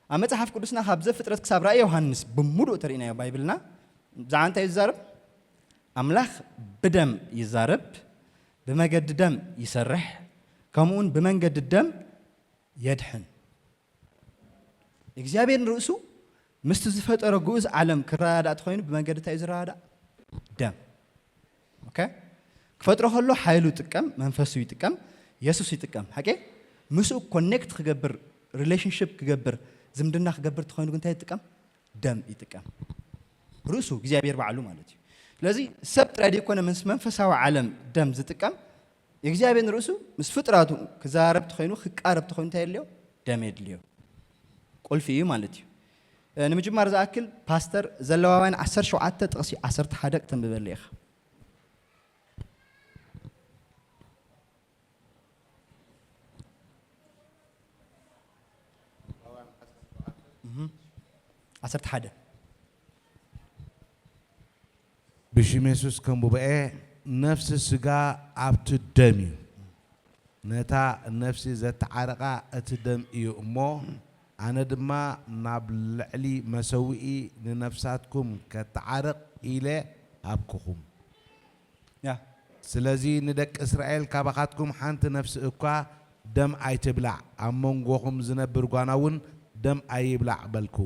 ኣብ መጽሓፍ ቅዱስና ካብ ዘፍጥረት ክሳብ ራእይ ዮሃንስ ብምሉእ ተርእናዮ ባይብልና ብዛዕባ እንታይ እዩ ዝዛረብ? ኣምላኽ ብደም ይዛረብ፣ ብመገዲ ደም ይሰርሕ፣ ከምኡውን ብመንገዲ ደም የድሕን። እግዚኣብሔር ንርእሱ ምስቲ ዝፈጠሮ ግኡዝ ዓለም ክረዳዳእ ተኾይኑ ብመንገዲ እንታይ እዩ ዝረዳዳእ? ደም። ኦኬ? ክፈጥሮ ከሎ ሓይሉ ይጥቀም፣ መንፈሱ ይጥቀም፣ የሱስ ይጥቀም። ሓቂ? ምስኡ ኮኔክት ክገብር፣ ሪሌሽንሽፕ ክገብር፣ ዝምድና ክገብር ተኾይኑ ግን እንታይ ይጥቀም? ደም ይጥቀም። ርእሱ እግዚኣብሔር ባዕሉ ማለት እዩ። ስለዚ ሰብ ጥራይ ዘይኮነ ምስ መንፈሳዊ ዓለም ደም ዝጥቀም፣ እግዚኣብሔር ንርእሱ ምስ ፍጥራቱ ክዛረብ ተኾይኑ፣ ክቃረብ ተኾይኑ እንታይ የድልዮ? ደም የድልዮ። ቁልፊ እዩ ማለት እዩ። እ፣ ንምጅማር ዝኣክል ፓስተር ዘለዋውያን ዓሰርተ ሸውዓተ ጥቕሲ ዓሰርተ ሓደ ክተንብበለይ ኢኻ። እህ፣ ዓሰርተ ሓደ። ብሽም የሱስ ከም ብብኤ ነፍሲ ስጋ ኣብቲ ደም እዩ። ነታ ነፍሲ ዘተዓርቓ እቲ ደም እዩ እሞ፣ ኣነ ድማ ናብ ልዕሊ መሰውኢ ንነፍሳትኩም ከተዓርቕ ኢለ ሃብኩኹም። ያ ስለዚ ንደቂ እስራኤል ካባኻትኩም ሓንቲ ነፍሲ እኳ ደም ኣይትብላዕ፣ ኣብ መንጎኹም ዝነብር ጓና እውን ደም ኣይብላዕ በልኩ።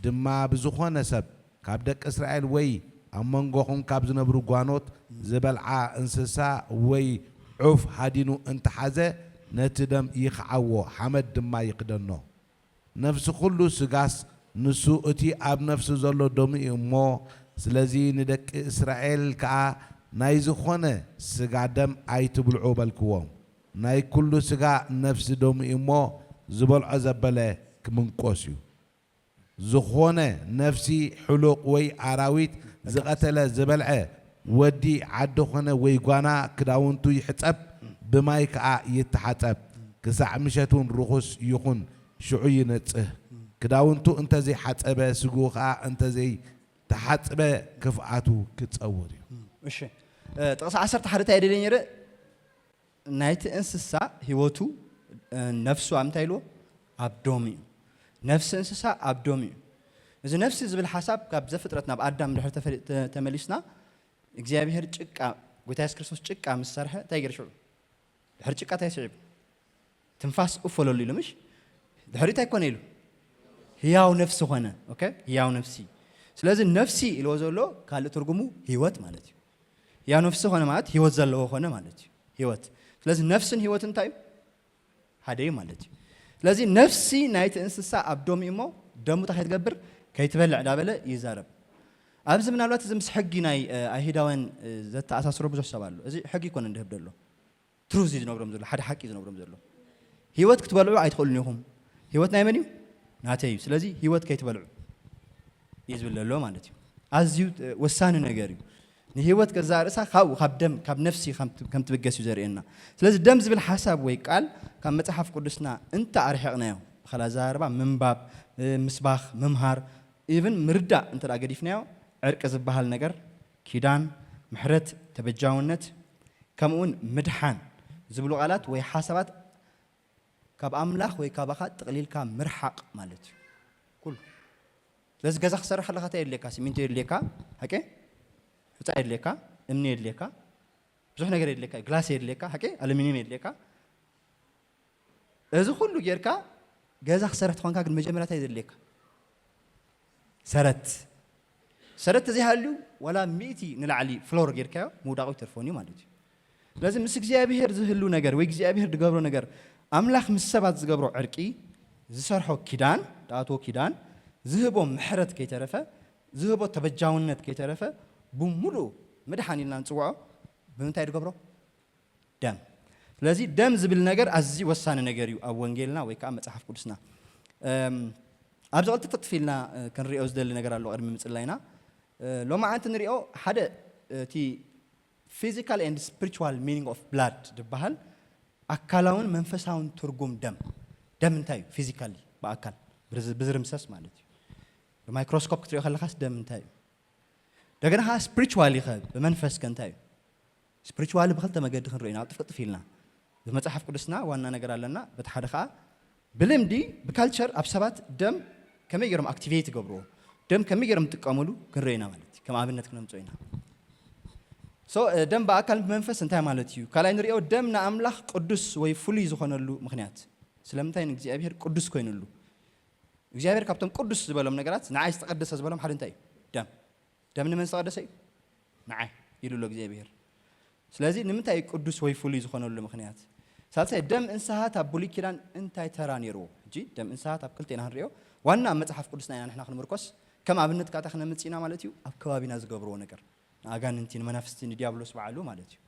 ድማ ብዝኾነ ሰብ ካብ ደቂ እስራኤል ወይ ኣብ መንጎኹም ካብ ዝነብሩ ጓኖት ዝበልዓ እንስሳ ወይ ዑፍ ሃዲኑ እንተሓዘ ነቲ ደም ይኽዓዎ፣ ሓመድ ድማ ይኽደኖ። ነፍሲ ኩሉ ስጋስ ንሱ እቲ ኣብ ነፍሱ ዘሎ ደሙ እዩ እሞ፣ ስለዚ ንደቂ እስራኤል ከኣ ናይ ዝኾነ ስጋ ደም ኣይትብልዑ በልክዎም። ናይ ኩሉ ስጋ ነፍሲ ደሙ እዩ እሞ፣ ዝበልዖ ዘበለ ክምንቆስ እዩ። ዝኾነ ነፍሲ ሕሉቕ ወይ ኣራዊት ዝቐተለ ዝበልዐ ወዲ ዓዲ ኾነ ወይ ጓና ክዳውንቱ ይሕጸብ፣ ብማይ ከኣ ይተሓጸብ፣ ክሳዕ ምሸት እውን ርኹስ ይኹን፣ ሽዑ ይነጽህ። ክዳውንቱ እንተ ዘይሓጸበ፣ ስግኡ ኸኣ እንተ ዘይተሓጽበ፣ ክፍኣቱ ክጸውር እዩ። እሺ፣ እ፣ ጥቕሲ ዓሰርተ ሓደ እንታይ ደልየ ነይረ? ናይቲ እንስሳ ህይወቱ፣ እ፣ ነፍሱ ኣብ እንታይ ኢልዎ? ኣብ ደሙ እዩ። ነፍሲ እንስሳ ኣብ ደሙ እዩ። እዚ ነፍሲ ዝብል ሓሳብ ካብ ዘፍጥረት ናብ ኣዳም ድሕሪ ተፈሊ-፣ ተ-፣ ተመሊስና እግዚኣብሔር ጭቃ፣ ጎይታ የሱስ ክርስቶስ ጭቃ ምስ ሰርሐ እንታይ ገይሩ ሽዑ? ድሕሪ ጭቃ እንታይ ስዒቡ? ትንፋስ እፍ በለሉ ኢሉ ምሽ? ድሕሪ እንታይ ኮነ ኢሉ? ህያው ነፍሲ ኮነ። ኦኬ? ህያው ነፍሲ። ስለዚ ነፍሲ ኢልዎ ዘሎ ካልእ ትርጉሙ ህይወት ማለት እዩ። ህያው ነፍሲ ኮነ ማለት ህይወት ዘለዎ ኮነ ማለት እዩ። ህይወት። ስለዚ ነፍስን ህይወትን እንታይ እዩ? ሓደ እዩ ማለት እዩ። ስለዚ ነፍሲ ናይቲ እንስሳ ኣብ ደሙ እዩ እሞ ደሙ እንታይ ከይትገብር? ከይትበልዕ እንዳበለ ይዛረብ። ኣብዚ ምናልባት እዚ ምስ ሕጊ ናይ፣ እ፣ ኣይሁዳውያን፣ እ፣ ዘተኣሳስሮ ብዙሕ ሰብ ኣሎ። እዚ ሕጊ ይኮነ እንድህብ ደሎ። ትሩዝ እዩ ዝነግሮም ዘሎ፣ ሓደ ሓቂ እዩ ዝነግሮም ዘሎ። ህይወት ክትበልዑ ኣይትኽእሉን ኢኹም። ህይወት ናይ መን እዩ? ናተይ እዩ። ስለዚ ህይወት ከይትበልዑ እዩ ዝብል ዘሎ ማለት እዩ። ኣዝዩ፣ እ፣ ወሳኒ ነገር እዩ። ንህይወት ገዛእ ርእሳ ካብኡ፣ ካብ ደም፣ ካብ ነፍሲ ከም ት-፣ ከም ትብገስ እዩ ዘርእየና። ስለዚ ደም ዝብል ሓሳብ ወይ ቃል ካብ መጽሓፍ ቅዱስና እንተ ኣርሒቕናዮ፣ ብኻልእ ኣዘራርባ ምንባብ፣ እ፣ ምስባኽ፣ ምምሃር፣ ኢቭን ምርዳእ እንተ ደኣ ገዲፍናዮ፣ ዕርቂ ዝበሃል ነገር፣ ኪዳን፣ ምሕረት፣ ተበጃውነት፣ ከምኡውን ምድሓን ዝብሉ ቃላት ወይ ሓሳባት ካብ ኣምላኽ ወይ ካባኻ ጥቕሊልካ ምርሓቕ ማለት እዩ። ኩሉ። ስለዚ ገዛ ክሰርሕ ከለኻ እንታይ የድልየካ? ሲሚንቶ የድልየካ፣ ሓቂ? ሑጻ የድልየካ፣ እምኒ የድልየካ፣ ብዙሕ ነገር የድልየካ፣ ግላስ የድልየካ፣ ሓቂ? ኣሉሚንየም የድልየካ። እዚ ኩሉ ጌርካ ገዛ ክሰርሕ ተኾንካ ግን መጀመርያ እንታይ ዘድልየካ? ሰረት። ሰረት ተዘይሃልዩ ዋላ ሚእቲ ንላዕሊ ፍሎር ጌርካዮ ምውዳቑ ይተርፎን እዩ ማለት እዩ። ስለዚ ምስ እግዚኣብሔር ዝህሉ ነገር ወይ እግዚኣብሔር ዝገብሮ ነገር፣ ኣምላኽ ምስ ሰባት ዝገብሮ ዕርቂ፣ ዝሰርሖ ኪዳን፣ ዝኣትዎ ኪዳን፣ ዝህቦ ምሕረት ከይተረፈ፣ ዝህቦ ተበጃውነት ከይተረፈ፣ ብምሉኡ ምድሓን ኢልና ንጽውዖ ብምንታይ ዝገብሮ? ደም። ስለዚ ደም ዝብል ነገር ኣዝዩ ወሳኒ ነገር እዩ ኣብ ወንጌልና ወይ ከዓ መጽሓፍ ቅዱስና። እም፣ ኣብዚ ክልተ ጥጥፍ ኢልና፣ እ፣ ክንሪኦ ዝደሊ ነገር ኣሎ ቅድሚ ምጽላይና። እ፣ ሎማዓንቲ ንሪኦ ሓደ፣ እ፣ እቲ physical and spiritual meaning of blood ዝበሃል ኣካላውን መንፈሳውን ትርጉም ደም። ደም እንታይ እዩ? ፊዚካሊ፣ ብኣካል፣ ብዝ-፣ ብዝርምሰስ ማለት እዩ። ብማይክሮስኮፕ ክትሪኦ ከለኻስ ደም እንታይ እዩ? እንደገና ከዓ ስፒሪቹዋሊ ኸ፣ ብመንፈስ ከ እንታይ እዩ? ስፒሪቹዋሊ ብኽልተ መገዲ ክንሪኦ ኢና፣ ቅልጥፍ ቅልጥፍ ኢልና። ብመጽሓፍ ቅዱስና ዋና ነገር ኣለና፣ በቲ ሓደ ከዓ ብልምዲ ብካልቸር ኣብ ሰባት ደም ከመይ ገይሮም ኣክቲቬት ይገብርዎ፣ ደም ከመይ ገይሮም ይጥቀምሉ ክንርኢ ኢና ማለት እዩ። ከም ኣብነት ክነምፅኦ ኢና። ሶ ደም ብኣካል ብመንፈስ እንታይ ማለት እዩ? ካልኣይ ንሪኦ፣ ደም ንኣምላኽ ቅዱስ ወይ ፍሉይ ዝኾነሉ ምኽንያት ስለምንታይ ንእግዚኣብሔር ቅዱስ ኮይኑሉ? እግዚኣብሔር ካብቶም ቅዱስ ዝበሎም ነገራት ንዓይ ዝተቐደሰ ዝበሎም ሓደ እንታይ እዩ? ደም። ደም ንመን ዝተቐደሰ እዩ? ንዓይ ኢሉ ኣሎ እግዚኣብሔር። ስለዚ ንምንታይ እዩ ቅዱስ ወይ ፍሉይ ዝኾነሉ ምኽንያት? ሳልሳይ፣ ደም እንስሳት ኣብ ብሉይ ኪዳን እንታይ ተራ ነይርዎ? ሕጂ ደም እንስሳት ኣብ ክልቴና ክንሪኦ፣ ዋና ኣብ መጽሓፍ ቅዱስና ኢና ንሕና ክንምርኮስ፣ ከም ኣብነት ካታ ክነምጽእ ኢና ማለት እዩ። ኣብ ከባቢና ዝገብርዎ ነገር፣ ንኣጋንንቲ፣ ንመናፍስቲ፣ ንዲያብሎስ በዓሉ ማለት እዩ።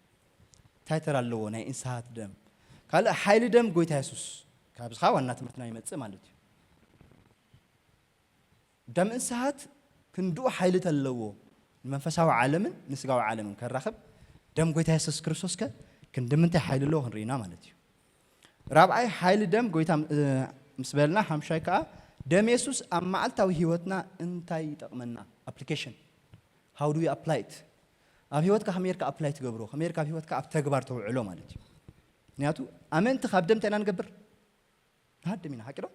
እንታይ ተራ ኣለዎ ናይ እንስሳት ደም? ካልእ ሓይሊ ደም ጎይታ የሱስ፣ ካብዚ ኸዓ ዋና ትምህርትና ይመጽእ ማለት እዩ። ደም እንስሳት ክንድኡ ሓይሊ ተለዎ ንመንፈሳዊ ዓለምን ንስጋዊ ዓለምን ከራኽብ፣ ደም ጎይታ የሱስ ክርስቶስ ከ ክንዲ ምንታይ ሓይሊ ኣለዎ ክንርኢና ማለት እዩ። ራብዓይ ሓይሊ ደም ጎይታ እ፣ ምስ በልና፣ ሓምሻይ ከዓ ደም የሱስ ኣብ መዓልታዊ ህይወትና እንታይ ይጠቕመና? ኣፕሊኬሽን፣ how do we apply it? ኣብ ህይወትካ ከመይ ጌርካ ኣፕላይ ትገብሮ? ከመይ ጌርካ ኣብ ህይወትካ ኣብ ተግባር ተውዕሎ ማለት እዩ። ምክንያቱ ኣመንቲ ካብ ደም እንታይ ኢና ንገብር? ንሃድም ኢና፣ ሓቂ ዶ?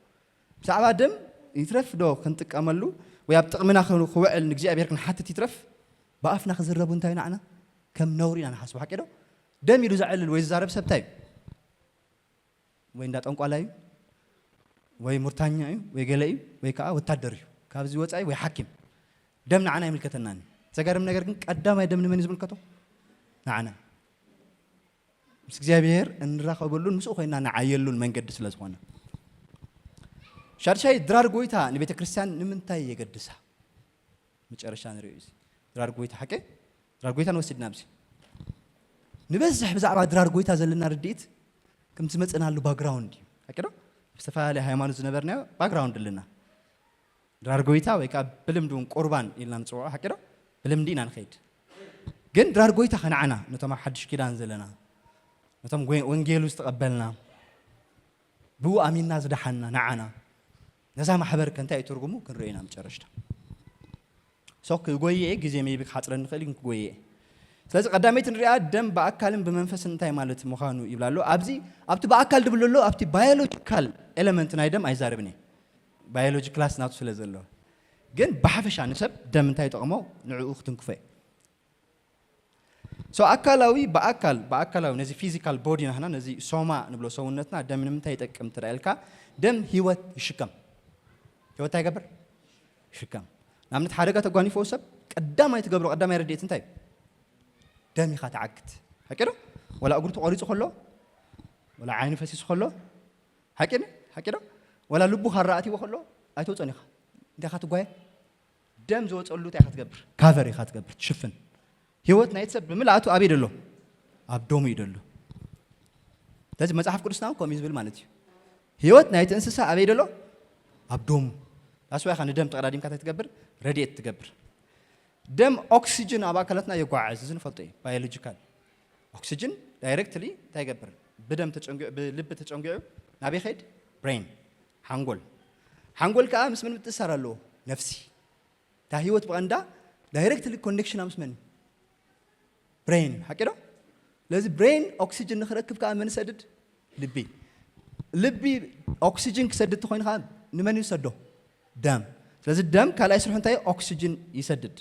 ብዛዕባ ደም ይትረፍ ዶ ክንጥቀመሉ ወይ ኣብ ጥቕምና ክን- ክውዕል ንእግዚኣብሔር ክንሓትት ይትረፍ፣ ብኣፍና ክዝረቡ እንታይ ኢና ንዓና ከም ነውሪ ኢና ንሓስቦ፣ ሓቂ ዶ? ደም ኢሉ ዘዕልል ወይ ዝዛረብ ሰብ እንታይ እዩ? ወይ እንዳ ጠንቋላ እዩ፣ ወይ ሙርታኛ እዩ፣ ወይ ገለ እዩ፣ ወይ ከዓ ወታደር እዩ። ካብዚ ወፃኢ ወይ ሓኪም። ደም ንዓና ኣይምልከተናን። ዘገርም ነገር ግን ቀዳማይ ደም ንመን እዩ ዝምልከቶ? ንዓና። ምስ እግዚኣብሔር እንራኸበሉን ምስኡ ኮይና ንዓየሉን መንገዲ ስለ ዝኾነ። ሻድሻይ ድራር ጎይታ ንቤተ ክርስቲያን ንምንታይ የገድሳ? መጨረሻ ንሪኦ እዚ ድራር ጎይታ ሓቂ ድራር ጎይታ ንወስድና ኣብዚ ንበዝሕ ብዛዕባ ድራር ጎይታ ዘለና ርድኢት ከም ዝመፀናሉ ባክግራውንድ እዩ። ሓቂ ዶ? ኣብ ዝተፈላለየ ሃይማኖት ዝነበርናዮ ባክግራውንድ ኣለና። ድራር ጎይታ ወይ ከዓ ብልምዲ እውን ቁርባን ኢልና ንፅውዖ፣ ሓቂ ዶ? ብልምዲ ኢና ንኸይድ። ግን ድራር ጎይታ ከነዓና ነቶም ኣብ ሓድሽ ኪዳን ዘለና፣ ነቶም ጎ- ወንጌሉ ዝተቐበልና፣ ብኡ ኣሚንና ዝደሓንና ንዓና፣ ነዛ ማሕበር ከ እንታይ እዩ ትርጉሙ ክንርኢ ኢና መጨረሽታ። ሶ ክጎየ እየ፣ ግዜ ሜቢ ክሓፅረኒ ይኽእል እዩ፣ ግን ክጎየ እየ። ስለዚ ቀዳመይቲ ንሪኣ ደም ብኣካልን ብመንፈስን እንታይ ማለት ምዃኑ ይብላ ኣሎ። ኣብዚ ኣብቲ ብኣካል ድብል ኣሎ፣ ኣብቲ ባዮሎጂካል ኤለመንት ናይ ደም ኣይዛረብን እየ። ባዮሎጂ ክላስ ናቱ ስለ ዘለዎ። ግን ብሓፈሻ ንሰብ ደም እንታይ ይጠቕሞ ንዕኡ ክትንክፎ እየ። ሶ ኣካላዊ ብኣካል ብኣካላዊ ነዚ ፊዚካል ቦዲ ናህና ነዚ ሶማ ንብሎ ሰውነትና ደም ንምንታይ ይጠቅም ትዳ ኢልካ ደም ህይወት ይሽከም። ህይወት እንታይ ይገብር? ይሽከም። ንኣብነት ሓደጋ ተጓኒፎ ሰብ ቀዳማይ ትገብሮ ቀዳማይ ረድኤት እንታይ እዩ? ደም ኢኻ ትዓግት። ሓቂ ዶ? ወላ እግሩ ተቆሪፁ ከሎ ወላ ዓይኑ ፈሲሱ ከሎ ሓቂ ዶ? ሓቂ ዶ? ወላ ልቡ ካራ ኣትይዎ ከሎ ኣይተውፅኦን ኢኻ። እንታይ ኢኻ ትጓየ? ደም ዝወፀሉ እንታይ ኢኻ ትገብር? ካቨር ኢኻ ትገብር፣ ትሽፍን። ህይወት ናይቲ ሰብ ብምልኣቱ ኣበይ ደሎ? ኣብ ደሙ እዩ ደሎ። ስለዚ መፅሓፍ ቅዱስና እውን ከምኡ እዩ ዝብል ማለት እዩ። ህይወት ናይቲ እንስሳ ኣበይ ደሎ? ኣብ ደሙ። ዳስዋ ኢኻ ንደም ተቐዳዲምካ እንታይ ትገብር? ረድኤት ትገብር። ደም ኦክሲጅን ኣብ ኣካላትና የጓዓዕዝ፣ እዚ ንፈልጦ እዩ። ባዮሎጂካል ኦክሲጅን ዳይሬክትሊ እንታይ ይገብር? ብደም ተጨንጊዑ ብልቢ ተጨንጊዑ ናበይ ኸይድ? ብሬን፣ ሓንጎል። ሓንጎል ከዓ ምስ ምን ምትእሳር ኣለዎ? ነፍሲ። እታ ህይወት ብቐንዳ ዳይሬክትሊ ኮኔክሽና ምስ መን? ብሬን፣ ሓቂ ዶ? ስለዚ ብሬን ኦክሲጅን ንክረክብ ከዓ መን ይሰድድ? ልቢ። ልቢ ኦክሲጅን ክሰድድ ተኮይኑ ከዓ ንመን ይሰዶ? ደም። ስለዚ ደም ካልኣይ ስርሑ እንታይ? ኦክሲጅን ይሰድድ።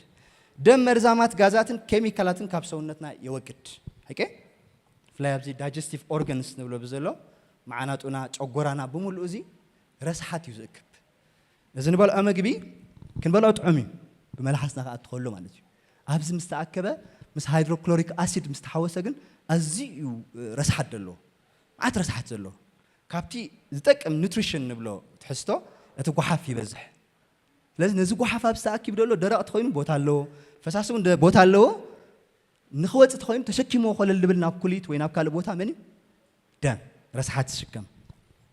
ደም መርዛማት ጋዛትን ኬሚካላትን ካብ ሰውነትና የወግድ። ሓቂ? ብፍላይ ኣብዚ ዳይጀስቲቭ ኦርጋንስ ንብሎ ብዘሎ መዓናጡና፣ ጨጎራና ብምሉእ እዚ ረስሓት እዩ ዝእክብ። እዚ ንበልዖ መግቢ ክንበልዖ ጥዑም እዩ፣ ብመልሓስና ክኣቲ ከሎ ማለት እዩ። ኣብዚ ምስ ተኣከበ ምስ ሃይድሮክሎሪክ ኣሲድ ምስ ተሓወሰ ግን ኣዝዩ እዩ ረስሓት ዘለዎ፣ መዓት ረስሓት ዘለዎ። ካብቲ ዝጠቅም ኑትሪሽን ንብሎ ትሕዝቶ እቲ ጓሓፍ ይበዝሕ። ስለዚ ነዚ ጓሓፍ ኣብዚ ተኣኪቡ ዘሎ ደረቕ ተኾይኑ ቦታ ኣለዎ፣ ፈሳሲ እውን ደ- ቦታ ኣለዎ። ንኽወፅእ ተኾይኑ ተሸኪምዎ ኮለል ዝብል ናብ ኩሊት ወይ ናብ ካልእ ቦታ መን እዩ? ደም ረስሓት ዝሽከም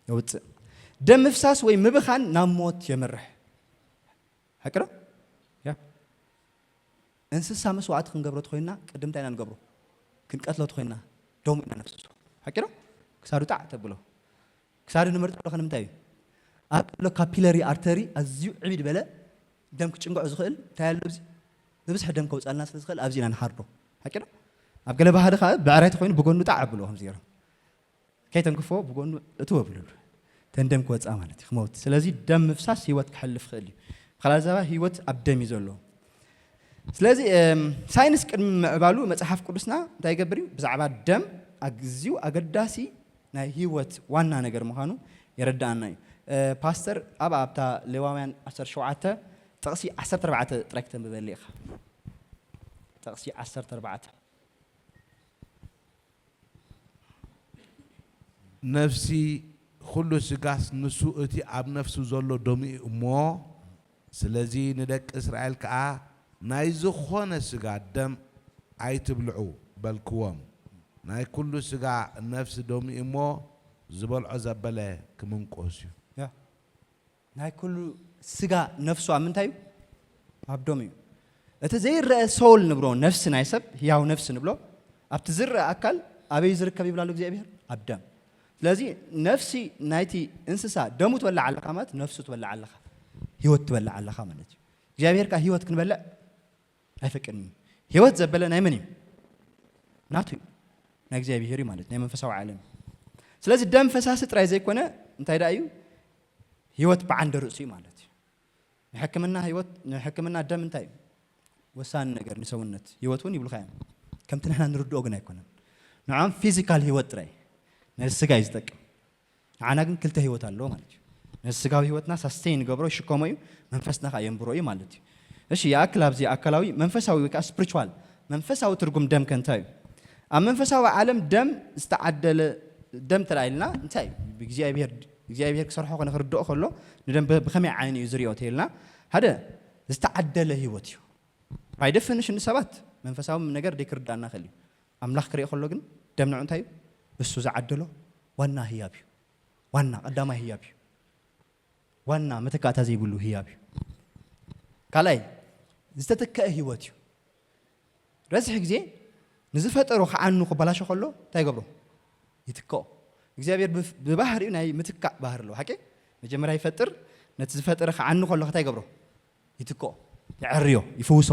የውፅእ። ደም ምፍሳስ ወይ ምብኻን ናብ ሞት የምርሕ። ሓቂ ዶ? ያ። እንስሳ መስዋዕቲ ክንገብሮ ተኾይንና ቅድም እንታይ ኢና ንገብሮ? ክንቀትሎ ተኾይንና ደሙ ኢና ነፍስሶ። ሓቂ ዶ? ክሳዱ ጣዕ ተብሎ። ክሳዱ ንመርፀሉ ከ ንምንታይ እዩ? ኣብ ዘሎ ካፒለሪ ኣርተሪ ኣዝዩ ዕብይ ዝበለ ደም ክጭንግዖ ዝኽእል እንታይ ኣሎ? ኣብዚ ዝበዝሐ ደም ከውፃልና ስለ ዝኽእል ኣብዚ ኢና ንሓርዶ። ሓቂ ዶ? ኣብ ገለ ባህሊ ከዓ ብዕራይ ተኾይኑ ብጎኑ ጣዕ ኣብልዎ ከምዚ ገይሮም። ከይተንክፎ ብጎኑ እትው ኣብልሉ። እንተ ደም ክወፅኣ ማለት እዩ ክመውት። ስለዚ ደም ምፍሳስ ህይወት ክሕልፍ ክእል እዩ። ብካልእ ኣዛባ ህይወት ኣብ ደም እዩ ዘሎ። ስለዚ ሳይንስ ቅድሚ ምዕባሉ መፅሓፍ ቅዱስና እንታይ ይገብር እዩ? ብዛዕባ ደም ኣዝዩ ኣገዳሲ ናይ ህይወት ዋና ነገር ምዃኑ የረዳእና እዩ። ፓስተር ኣብ ኣብታ ሌዋውያን ዓሰርተ ሸውዓተ ጥቕሲ ዓሰርተ ኣርባዕተ ጥራይ ክተንብበሊ ኢኻ። ጥቕሲ ዓሰርተ ኣርባዕተ። ነፍሲ ኹሉ ስጋስ ንሱ እቲ ኣብ ነፍሱ ዘሎ ደሙ እዩ እሞ፣ ስለዚ ንደቂ እስራኤል ከኣ ናይ ዝኾነ ስጋ ደም ኣይትብልዑ በልክዎም። ናይ ኩሉ ስጋ ነፍሲ ደሙ እዩ እሞ፣ ዝበልዖ ዘበለ ክምንቆስ እዩ። ያ። ናይ ኩሉ ስጋ ነፍሱ ኣብ ምንታይ እዩ? ኣብ ደም እዩ። እቲ ዘይረአ ሶል ንብሎ፣ ነፍሲ ናይ ሰብ፣ ህያው ነፍሲ ንብሎ፣ ኣብቲ ዝረአ ኣካል ኣበይ ዝርከብ ይብል ኣሎ እግዚኣብሔር? ኣብ ደም። ስለዚ ነፍሲ ናይቲ እንስሳ ደሙ ትበልዕ ኣለኻ ማለት ነፍሱ ትበልዕ ኣለኻ፣ ህይወት ትበልዕ ኣለኻ ማለት እዩ። እግዚኣብሔር ከኣ ህይወት ክንበልዕ ኣይፈቅድን እዩ። ህይወት ዘበለ ናይ መን እዩ? ናቱ እዩ። ናይ እግዚኣብሔር እዩ ማለት ናይ መንፈሳዊ ዓለም እዩ። ስለዚ ደም ፈሳሲ ጥራይ ዘይኮነ እንታይ ደኣ እዩ? ህይወት ብዓንደ ርእሱ እዩ ማለት እዩ። ንሕክምና ህይወት ንሕክምና ደም እንታይ እዩ? ወሳኒ ነገር ንሰውነት ህይወት እውን ይብልካ እዮም። ከምቲ ንሕና ንርድኦ ግን ኣይኮነን። ንዖም ፊዚካል ህይወት ጥራይ ነዚ ስጋ እዩ ዝጠቅም። ንዓና ግን ክልተ ህይወት ኣለዎ ማለት እዩ። ነዚ ስጋዊ ህይወትና ሳስቴን ይገብሮ ይሽከሞ እዩ፣ መንፈስና ከዓ የንብሮ እዩ ማለት እዩ። እሺ ይኣክል ኣብዚ ኣካላዊ መንፈሳዊ ወይ ከዓ ስፕሪቹዋል መንፈሳዊ ትርጉም ደም ከ እንታይ እዩ? ኣብ መንፈሳዊ ዓለም ደም ዝተዓደለ ደም ተላኢልና እንታይ እዩ? ብእግዚኣብሔር እግዚኣብሔር ክሰርሖ ኮነ ክርድኦ ከሎ ንደም ብከመይ ዓይኒ እዩ ዝሪኦ ተይልና ሓደ ዝተዓደለ ህይወት እዩ። ባይ ደፊኒሽን ሰባት መንፈሳዊ ነገር ደይክርዳእና ክእል እዩ። ኣምላኽ ክሪኦ ከሎ ግን ደም ንዑ እንታይ እዩ? እሱ ዝዓደሎ ዋና ህያብ እዩ። ዋና ቀዳማይ ህያብ እዩ። ዋና መተካእታ ዘይብሉ ህያብ እዩ። ካልኣይ ዝተተከአ ህይወት እዩ። ረዝሒ ግዜ ንዝፈጠሮ ክዓኑ ክበላሾ ከሎ እንታይ ይገብሮ? ይትክኦ። እግዚኣብሔር ብባህሪኡ ናይ ምትካእ ባህሪ ኣለዎ። ሓቂ መጀመርያ ይፈጥር፣ ነቲ ዝፈጠረ ክዓኑ ከሎ እንታይ ይገብሮ? ይትክኦ፣ የዐርዮ፣ ይፍውሶ።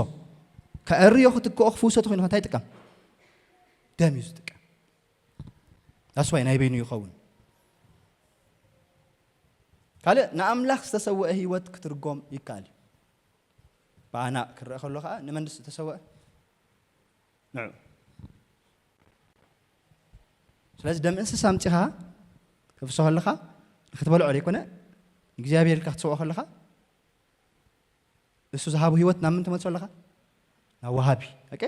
ከዐርዮ ክትክኦ ክፍውሶ ተኮይኑ እንታይ ይጥቀም? ደም እዩ ዝጥቀም። ዳስዋይ ናይ በይኑ ይኸውን። ካልእ ንኣምላኽ ዝተሰወአ ህይወት ክትርጎም ይከኣል እዩ። ብኣና ክረአ ከሎ ከዓ ንመን ዝተሰወአ? ንዑ። ስለዚ ደም እንስሳ ኣምፂኻ ክፍሶ ከለኻ ንክትበልዖ ዘይኮነ እግዚኣብሔር ኢልካ ክትሰውኦ ከለኻ እሱ ዝሃቡ ህይወት ናብ ምን ትመልሶ ኣለኻ? ናብ ወሃቢ። ኦኬ?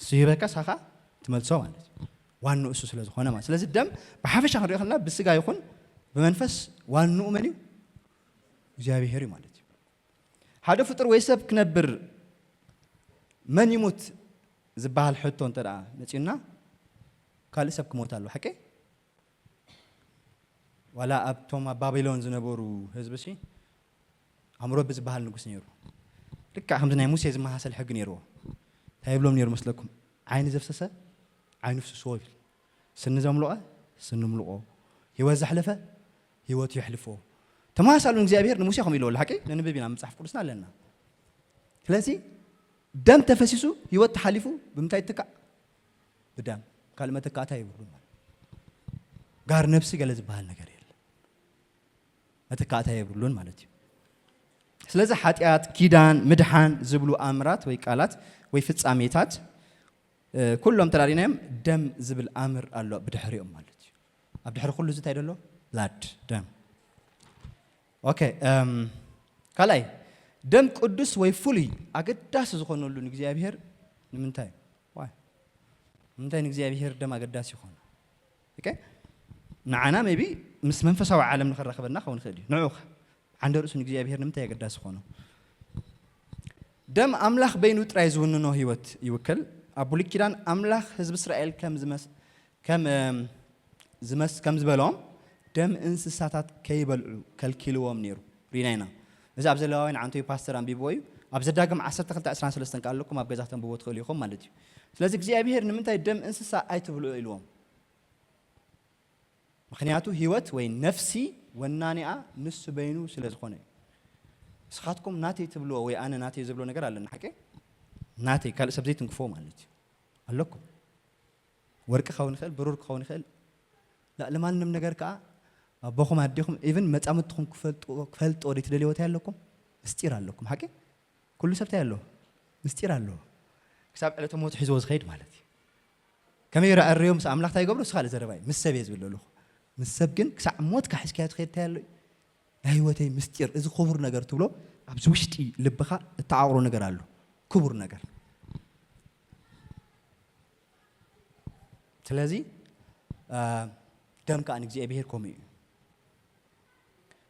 እሱ ይህበካ፣ ንስኻ ትመልሶ ማለት እዩ። ዋንኡ እሱ ስለ ዝኾነ ማለት። ስለዚ ደም ብሓፈሻ ክንሪኦ ከለና ብስጋ ይኹን ብመንፈስ ዋንኡ መን እዩ? እግዚኣብሔር እዩ ማለት እዩ። ሓደ ፍጡር ወይ ሰብ ክነብር መን ይሙት ዝበሃል ሕቶ እንተ ደኣ መጺኡና ካልእ ሰብ ክሞት ኣለዎ። ሓቂ? ዋላ ኣብቶም ኣብ ባቢሎን ዝነበሩ ህዝቢ ሲ ኣምሮብ ዝበሃል ንጉስ ነይሩ። ልክዕ ከምዚ ናይ ሙሴ ዝመሳሰል ሕጊ ነይርዎ። እንታይ ይብሎም ነይሩ መስለኩም? ዓይኒ ዘፍሰሰ ዓይኑ ፍስስዎ ይብል። ስኒ ዘምልቐ ስኒ ምልቆ፣ ህይወት ዘሕለፈ ህይወቱ የሕልፎ። ተመሳሳሉ እግዚኣብሔር ንሙሴ ከምኡ ኢልዎ ኣሎ። ሓቂ ነንብብ ኢና መጽሓፍ ቅዱስና ኣለና። ስለዚ ደም ተፈሲሱ ህይወት ተሓሊፉ ብምንታይ ይትካእ? ብደም። ካልእ መተካእታ የብሉን ማለት። ጋር ነብሲ ገለ ዝበሃል ነገር የለን። መተካእታ የብሉን ማለት እዩ። ስለዚ ሓጢኣት፣ ኪዳን፣ ምድሓን ዝብሉ ኣምራት ወይ ቃላት ወይ ፍጻሜታት ኩሎም ተራዲናዮም ደም ዝብል ኣምር ኣሎ ብድሕሪኦም ማለት እዩ። ኣብ ድሕሪ ኩሉ እዚ እንታይ ደሎ? ብላድ፣ ደም። ኦኬ። ካልኣይ ደም ቅዱስ ወይ ፍሉይ ኣገዳሲ ዝኾነሉ ንእግዚኣብሔር ንምንታይ? ዋይ ንምንታይ ንእግዚኣብሔር ደም ኣገዳሲ ይኾኑ? ኦኬ። ንዓና ሜቢ ምስ መንፈሳዊ ዓለም ንኸራኸበና ክኸውን ይኽእል እዩ። ንዑ ዓንደ ርእሱ ንእግዚኣብሔር ንምንታይ ኣገዳሲ ይኾኑ? ደም ኣምላኽ በይኑ ጥራይ ዝውንኖ ህይወት ይውክል። ኣብ ብሉይ ኪዳን ኣምላኽ ህዝቢ እስራኤል ከም ዝመስ ከም ዝመስ ከም ዝበሎም ደም እንስሳታት ከይበልዑ ከልኪልዎም ነይሩ። ሪና ኢና። እዚ ኣብ ዘለዋውያን ዓንቶይ ፓስተር ኣንቢብዎ እዩ። ኣብ ዘዳግም ዓሰርተ ክልተ ዕስራን ሰለስተን ከኣ ኣለኩም ኣብ ገዛ ተንብቦ ትኽእሉ ኢኹም ማለት እዩ። ስለዚ እግዚኣብሔር ንምንታይ ደም እንስሳ ኣይትብልዑ ኢልዎም? ምክንያቱ ህይወት ወይ ነፍሲ ወናኒኣ ንሱ በይኑ ስለ ዝኾነ እዩ። ንስኻትኩም ናተይ ትብልዎ ወይ ኣነ ናተይ ዝብሎ ነገር ኣለና ሓቂ? ናተይ ካልእ ሰብ ዘይትንክፎ ማለት እዩ። ኣለኩም። ወርቂ ክኸውን ይኽእል፣ ብሩር ክኸውን ይኽእል። ላ- ለማንም ነገር ከዓ ኣቦኹም ኣዴኹም ኢቭን መጻምድትኹም ክፈልጥዎ ክትፈልጥዎ ዘይትደልይዎ እንታይ ኣለኩም? ምስጢር ኣለኩም። ሓቂ? ኩሉ ሰብ እንታይ ኣለዎ? ምስጢር ኣለዎ። ክሳብ ዕለተ ሞቱ ሒዝዎ ዝኸይድ ማለት እዩ። ከመይ ይረኣርዮ ምስ ኣምላኽ እንታይ ይገብሮ? እሱ ካልእ ዘረባ እዩ። ምስ ሰብ እየ ዝብል ዘለኹ። ምስ ሰብ ግን ክሳዕ ሞትካ ሒዝካዮ ትኸይድ እንታይ ኣሎ እዩ? ናይ ህይወተይ ምስጢር፣ እዚ ክቡር ነገር ትብሎ ኣብዚ ውሽጢ ልብኻ እተዓቕሮ ነገር ኣሎ። ክቡር ነገር። ስለዚ ደም ከኣ ንእግዚኣብሔር ከምኡ እዩ።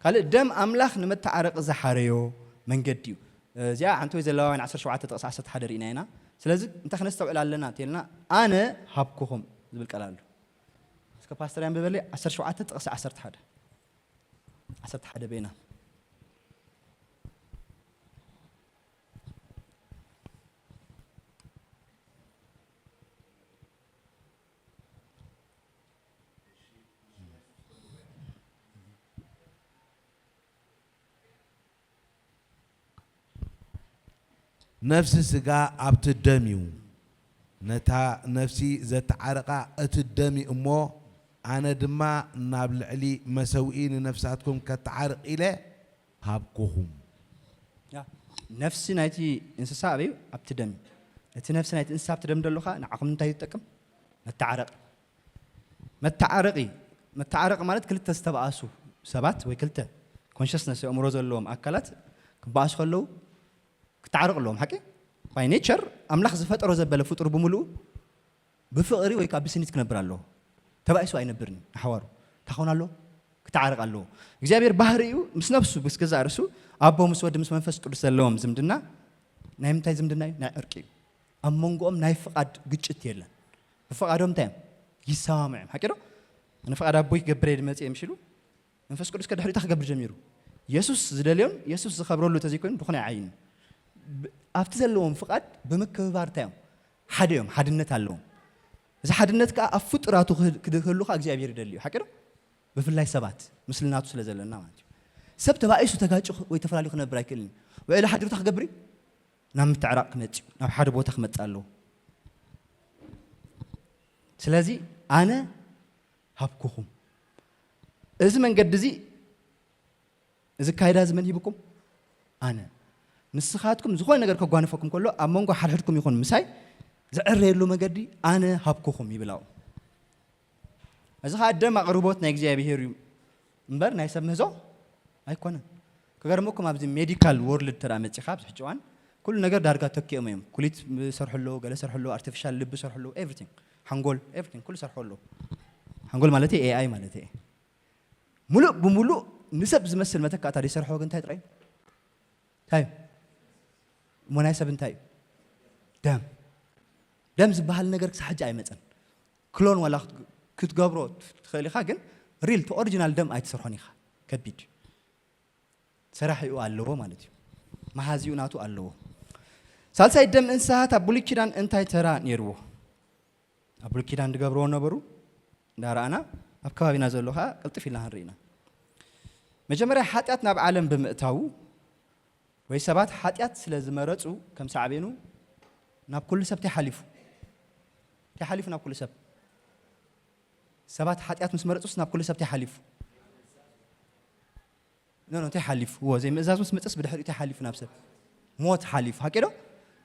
ካልእ ደም ኣምላኽ ንመተዓረቂ ዝሓረዮ መንገዲ እዩ። እዚኣ ሓንቲ ወይ ዘለዋውያን ዓሰርተ ሸውዓተ ጥቕሲ ዓሰርተ ሓደ ርኢና ኢና። ስለዚ እንታይ ክነስተውዕል ኣለና እንተልና ኣነ ሃብኩኹም ዝብል ቃል ኣሎ። እስከ ፓስተር ያንብበለይ ዓሰርተ ሸውዓተ ጥቕሲ ዓሰርተ ሓደ። ዓሰርተ ሓደ በይና። ነፍሲ ስጋ ኣብቲ ደም እዩ። ነታ ነፍሲ ዘተዓርቓ እቲ ደም እዩ እሞ፣ ኣነ ድማ ናብ ልዕሊ መሰውኢ ንነፍሳትኩም ከተዓርቕ ኢለ ሃብኩኹም። ነፍሲ ናይቲ እንስሳ ኣበዩ ኣብቲ ደም እዩ። እቲ ነፍሲ ናይቲ እንስሳ ኣብቲ ደም ደሎ ኸዓ ንዓኹም እንታይ እዩ ዝጠቅም? መተዓረቂ። መተዓረቂ መተዓረቂ ማለት ክልተ ዝተባኣሱ ሰባት ወይ ክልተ ኮንሽስነስ ኣእምሮ ዘለዎም ኣካላት ክበኣሱ ከለዉ ክተዓረቁ ኣለዎም። ሓቂ? ባይ ኔቸር ኣምላኽ ዝፈጠሮ ዘበለ ፍጡር ብምሉኡ ብፍቕሪ ወይ ከዓ ብስኒት ክነብር ኣለዎ። ተባኢሱ ኣይነብርን። ንሓዋሩ እንታይ ክኾን ኣለዎ? ክተዓረቕ ኣለዎ። እግዚኣብሔር ባህሪኡ ምስ ነፍሱ ምስ ገዛእ ርእሱ ኣቦ ምስ ወዲ ምስ መንፈስ ቅዱስ ዘለዎም ዝምድና ናይ ምንታይ ዝምድና እዩ? ናይ ዕርቂ እዩ። ኣብ መንጎኦም ናይ ፍቓድ ግጭት የለን። ብፍቓዶም እንታይ እዮም? ይሰማምዑ እዮም። ሓቂ ዶ? ኣነ ፍቓድ ኣቦይ ክገብር እየ ድመፅእ ምሽ ኢሉ መንፈስ ቅዱስ ከድሕሪኡ እንታይ ክገብር ጀሚሩ? የሱስ ዝደልዮን የሱስ ዝኸብረሉ ተዘይኮይኑ ድኾነ ኣይዓይን። ኣብቲ ዘለዎም ፍቓድ ብምክብባር እንታይ እዮም? ሓደ እዮም፣ ሓድነት ኣለዎም። እዚ ሓድነት ከዓ ኣብ ፍጡራቱ ክህሉ ከዓ እግዚኣብሔር ይደሊ እዩ። ሓቂ ዶ? ብፍላይ ሰባት ምስልናቱ ስለ ዘለና ማለት እዩ። ሰብ ተባኢሱ ተጋጭ ወይ ተፈላለዩ ክነብር ኣይክእልን እዩ። ውዕሊ ሓድሩ እንታይ ክገብር እዩ? ናብ ምትዕራቕ ክመፅእ እዩ፣ ናብ ሓደ ቦታ ክመፅእ ኣለዎ። ስለዚ ኣነ ሃብኩኹም። እዚ መንገዲ እዚ እዚ ካይዳ እዚ መን ሂብኩም? ኣነ። ንስኻትኩም ዝኾነ ነገር ከጓንፈኩም ከሎ ኣብ መንጎ ሓድሕድኩም ይኹን ምሳይ ዝዕረየሉ መገዲ ኣነ ሃብኩኹም ይብል ኣብኡ። እዚ ኸዓ ደም ኣቕርቦት ናይ እግዚኣብሄር እዩ እምበር ናይ ሰብ ምህዞ ኣይኮነን። ክገርመኩም ኣብዚ ሜዲካል ወርልድ ተራ መፂኻ ኣብዚ ሕጂ እዋን ኩሉ ነገር ዳርጋ ተኪኦም እዮም። ኩሊት ሰርሑ ኣለዉ፣ ገለ ሰርሑ ኣለዉ፣ ኣርቲፊሻል ልቢ ሰርሑ ኣለዉ፣ ኤቭሪቲንግ ሓንጎል ኤቭሪቲንግ ኩሉ ሰርሑ ኣለዉ። ሓንጎል ማለት ኤኣይ ማለት እየ። ሙሉእ ብሙሉእ ንሰብ ዝመስል መተካእታ ዘይሰርሖ ግን እንታይ ጥራይ እንታይ እዩ? እሞ ናይ ሰብ እንታይ እዩ? ደም። ደም ዝበሃል ነገር ክሳብ ሕጂ ኣይመፀን። ክሎን ዋላ ክትገብሮ ትኽእል ኢኻ፣ ግን ሪል እቲ ኦሪጂናል ደም ኣይትሰርሖን ኢኻ። ከቢድ ሰራሒኡ ኣለዎ ማለት እዩ። መሓዚኡ ናቱ ኣለዎ። ሳልሳይ ደም እንስሳት ኣብ ብሉይ ኪዳን እንታይ ተራ ነይርዎ? ኣብ ብሉይ ኪዳን ዝገብርዎ ነበሩ እንዳረኣና ኣብ ከባቢና ዘሎ ከዓ ቅልጥፍ ኢልና ክንርኢና። መጀመርያ ሓጢኣት ናብ ዓለም ብምእታዉ ወይ ሰባት ሓጢኣት ስለ ዝመረፁ ከም ሳዕቤኑ ናብ ኩሉ ሰብ እንታይ ሓሊፉ? እንታይ ሓሊፉ ናብ ኩሉ ሰብ? ሰባት ሓጢኣት ምስ መረፁስ ናብ ኩሉ ሰብ እንታይ ሓሊፉ? ኖ ኖ እንታይ ሓሊፉ? እዎ ዘይምእዛዝ ምስ መፀስ ብድሕሪኡ እንታይ ሓሊፉ ናብ ሰብ? ሞት ሓሊፉ። ሓቂ ዶ?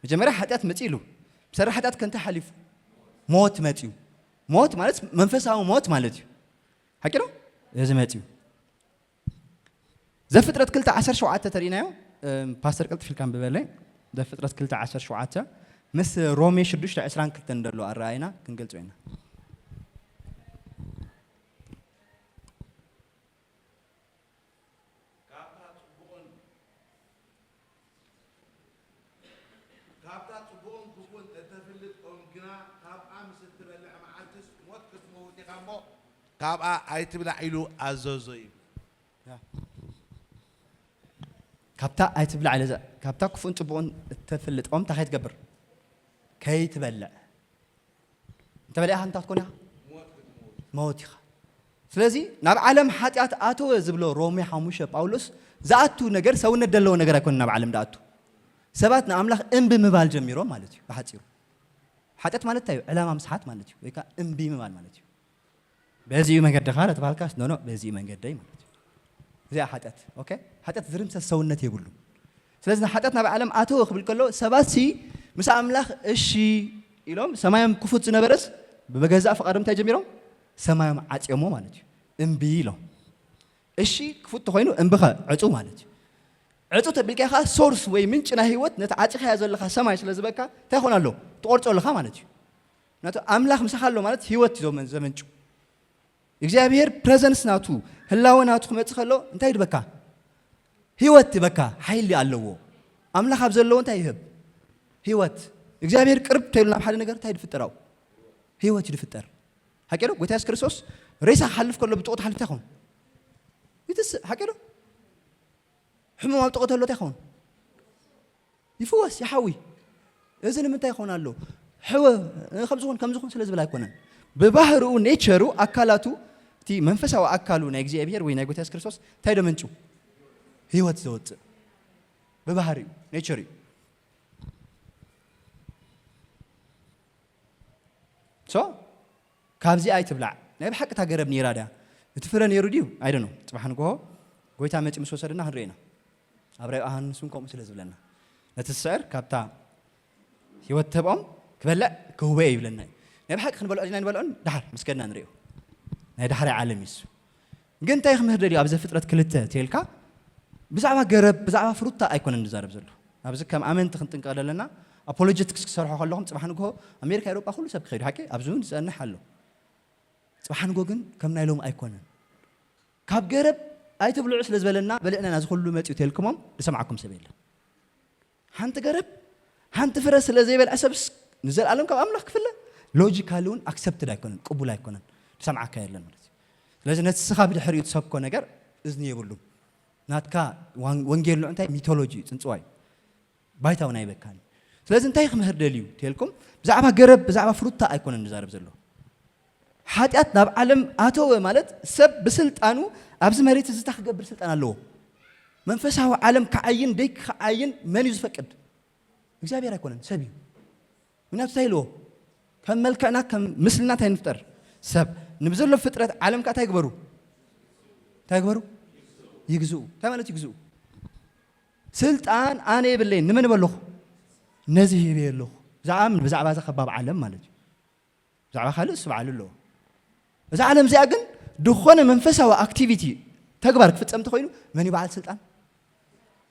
መጀመርያ ሓጢኣት መፂኡ ኢሉ ብሰሪ ሓጢኣት ከ እንታይ ሓሊፉ? ሞት መፂኡ። ሞት ማለት መንፈሳዊ ሞት ማለት እዩ። ሓቂ ዶ? እዚ መፂኡ። ዘፍጥረት ክልተ ዓሰርተ ሸውዓተ ተሪኢናዮ። ፓስተር ቅልጥፍ ኢልካ ንብበለይ። ዘፍጥረት ክልተ ዓሰርተ ሸውዓተ ምስ ሮሜ ሽዱሽተ ዕስራን ክልተን ዘሎ ኣረኣይና ክንገልጾ ኢና። ካብታ ጽቡቕን ክፉእን እተፍልጥ ኦም ግና ካብኣ ምስ እትበልዕ መዓልትስ ሞት ክትመውት ኢኻ እሞ ካብኣ ኣይትብላዕ ኢሉ ኣዘዞ ይብል። ካብታ ኣይትብላዕ ኢለ እዛ ካብታ ክፉእን ጽቡቕን እተፍልጥ ኦም እንታይ ከይትገብር? ከይትበልዕ። እንተበሊዕኻ እንታይ ክትኮን ኢኻ? መውት ኢኻ። ስለዚ ናብ ዓለም ሓጢኣት ኣተወ ዝብሎ ሮሜ ሓሙሽተ ጳውሎስ ዝኣቱ ነገር ሰውነት ዘለዎ ነገር ኣይኮነን ናብ ዓለም ዝኣቱ። ሰባት ንኣምላኽ እምቢ ምባል ጀሚሮም ማለት እዩ ብሓጺሩ። ሓጢኣት ማለት እንታይ እዩ? ዕላማ ምስሓት ማለት እዩ ወይ ከዓ እምቢ ምባል ማለት እዩ። በዚ እዩ መንገድኻ ለተባልካስ፣ ኖ፣ ኖ፣ በዚ እዩ መንገደይ ማለት እዩ። እዚኣ ሓጢኣት፣ ኦኬ? ሓጢኣት ዝርምሰስ ሰውነት የብሉን። ስለዚ ሓጢኣት ናብ ዓለም ኣተወ ክብል ከሎ፣ ሰባት ሲ ምስ ኣምላኽ እሺ ኢሎም፣ ሰማዮም ክፉት ዝነበረስ ብገዛእ ፍቓዶም እንታይ ጀሚሮም? ሰማዮም ዓጽዮሞ ማለት እዩ። እምቢ ኢሎም። እሺ ክፉት ተኾይኑ እምቢ ኸ ዕጹ ማለት እዩ። ዕጹ ተቢልካ ከኣ ሶርስ ወይ ምንጪ ናይ ህይወት ነቲ ዓጺኻዮ ዘለኻ ሰማይ ስለ ዝበካ እንታይ ይኾን ኣሎ? ትቖርጾ ኣለኻ ማለት እዩ። ምክንያቱ ኣምላኽ ምሳኻ ኣሎ ማለት ህይወት እዩ ዘመን-፣ ዘመንጩ። እግዚኣብሔር ፕረዘንስ ናቱ፣ ህላወ ናቱ ክመጽእ ከሎ እንታይ ይድበካ? ህይወት ይበካ፣ ሓይሊ ኣለዎ። ኣምላኽ ኣብ ዘለዎ እንታይ ይህብ? ህይወት። እግዚኣብሔር ቅርብ ተይሉ ናብ ሓደ ነገር እንታይ ድፍጠር ኣብኡ? ህይወት እዩ ድፍጠር። ሓቂ ዶ? ጎይታ የሱስ ክርስቶስ ሬሳ ክሓልፍ ከሎ ብጥቑ ትሓልፍ እንታይ ይኸውን? ይትስእ። ሓቂ ዶ? ሕሙም ኣብ ጥቑ ተሎ እንታይ ይኸውን? ይፍወስ፣ ይሓዊ። እዚ ንምንታይ ይኸውን ኣሎ? ሕወ፣ ከምዚ ኹን፣ ከምዚ ኹን ስለ ዝብል ኣይኮነን። ብባህርኡ፣ ኔቸሩ፣ ኣካላቱ፣ እቲ መንፈሳዊ ኣካሉ ናይ እግዚኣብሔር ወይ ናይ ጎይታ የሱስ ክርስቶስ እንታይ ዶ መንጩ? ህይወት ዘወፅእ። ብባህሪኡ፣ ኔቸር እዩ። ሶ፣ ካብዚ ኣይትብላዕ። ናይ ብሓቂ እታ ገረብ ነይራ ድያ? እቲ ፍረ ነይሩ ድዩ? I don't know። ጽባሕ ንግሆ ጎይታ መጺኡ ምስ ወሰደና ክንሪኦ ኢና። ኣብ ራእይ ዮሃንስ እውን ከምኡ ስለ ዝብለና። ነቲ ዝስዕር ካብታ ህይወት ትህብኦም ክበልዕ ክህቦ እየ ይብለና እዩ። ናይ ብሓቂ ክንበልዖ ዲና ንበልዖን ደሓር ምስ ከድና ንሪኦ። ናይ ዳሕራይ ዓለም እዩ እሱ። ግን እንታይ ክምህር ደልዩ ኣብ ዘፍጥረት ክልተ ተልካ? ብዛዕባ ገረብ፣ ብዛዕባ ፍሩታ ኣይኮነን ዝዛረብ ዘሎ። ኣብዚ ከም ኣመንቲ ክንጥንቀቕ ዘለና፣ ኣፖሎጀቲክስ ክሰርሖ ከለኹም ጽባሕ ንግሆ ኣሜሪካ፣ ኤውሮጳ ኩሉ ሰብ ክኸይዱ ሓቂ ኣብዚ እውን ዝጸንሕ ኣሎ። ጽባሕ ንግሆ ግን ከም ናይ ሎሚ ኣይኮነን። ካብ ገረብ ኣይትብልዑ ስለ ዝበለና በሊዕና ኢና፣ እዚ ኩሉ መጺኡ ተልኩሞም ዝሰምዓኩም ሰብ የለን። ሓንቲ ገረብ፣ ሓንቲ ፍረ ስለ ዘይበልዐ ሰብስ ንዘለኣለም ካብ ኣምላኽ ክፍለ ሎጂካሊ እውን ኣክሰፕትድ ኣይኮነን፣ ቅቡል ኣይኮነን፣ ዝሰምዓካ የለን ማለት እዩ። ስለዚ ነቲ ስኻ ብድሕሪኡ ትሰብኮ ነገር እዝኒ የብሉን። ናትካ ዋን-፣ ወንጌል ንዑ እንታይ ሚቶሎጂ እዩ፣ ጽንጽዋይ እዩ። ባይታ እውን ኣይበካን እዩ። ስለዚ እንታይ ክምህር ደልዩ ተልኩም፣ ብዛዕባ ገረብ፣ ብዛዕባ ፍሩታ ኣይኮነን ዝዛረብ ዘሎ። ሓጢኣት ናብ ዓለም ኣተወ ማለት ሰብ ብስልጣኑ ኣብዚ መሬት እዚ እንታይ ክገብር ስልጣን ኣለዎ? መንፈሳዊ ዓለም ክዓይን ደይ ክዓይን መን እዩ ዝፈቅድ? እግዚኣብሔር ኣይኮነን፣ ሰብ እዩ። ምክንያቱ እንታይ ኢልዎ? ከም መልክዕና ከም ምስልና እንታይ ንፍጠር? ሰብ። ንብዘሎ ፍጥረት ዓለም ከኣ እንታይ ግበሩ? እንታይ ግበሩ? ይግዝኡ። እንታይ ማለት ይግዝኡ? ስልጣን ኣነ የብለይን። ንመን በለኹ? ነዚ ሂበ ኣለኹ። ብዛዕባ ምን? ብዛዕባ እዛ ከባብ ዓለም ማለት እዩ። ብዛዕባ ካልእ እሱ በዓሉ ኣለዎ። እዛ ዓለም እዚኣ ግን ዝኾነ መንፈሳዊ ኣክቲቪቲ፣ ተግባር ክፍጸም እንተኾይኑ መን እዩ በዓል ስልጣን?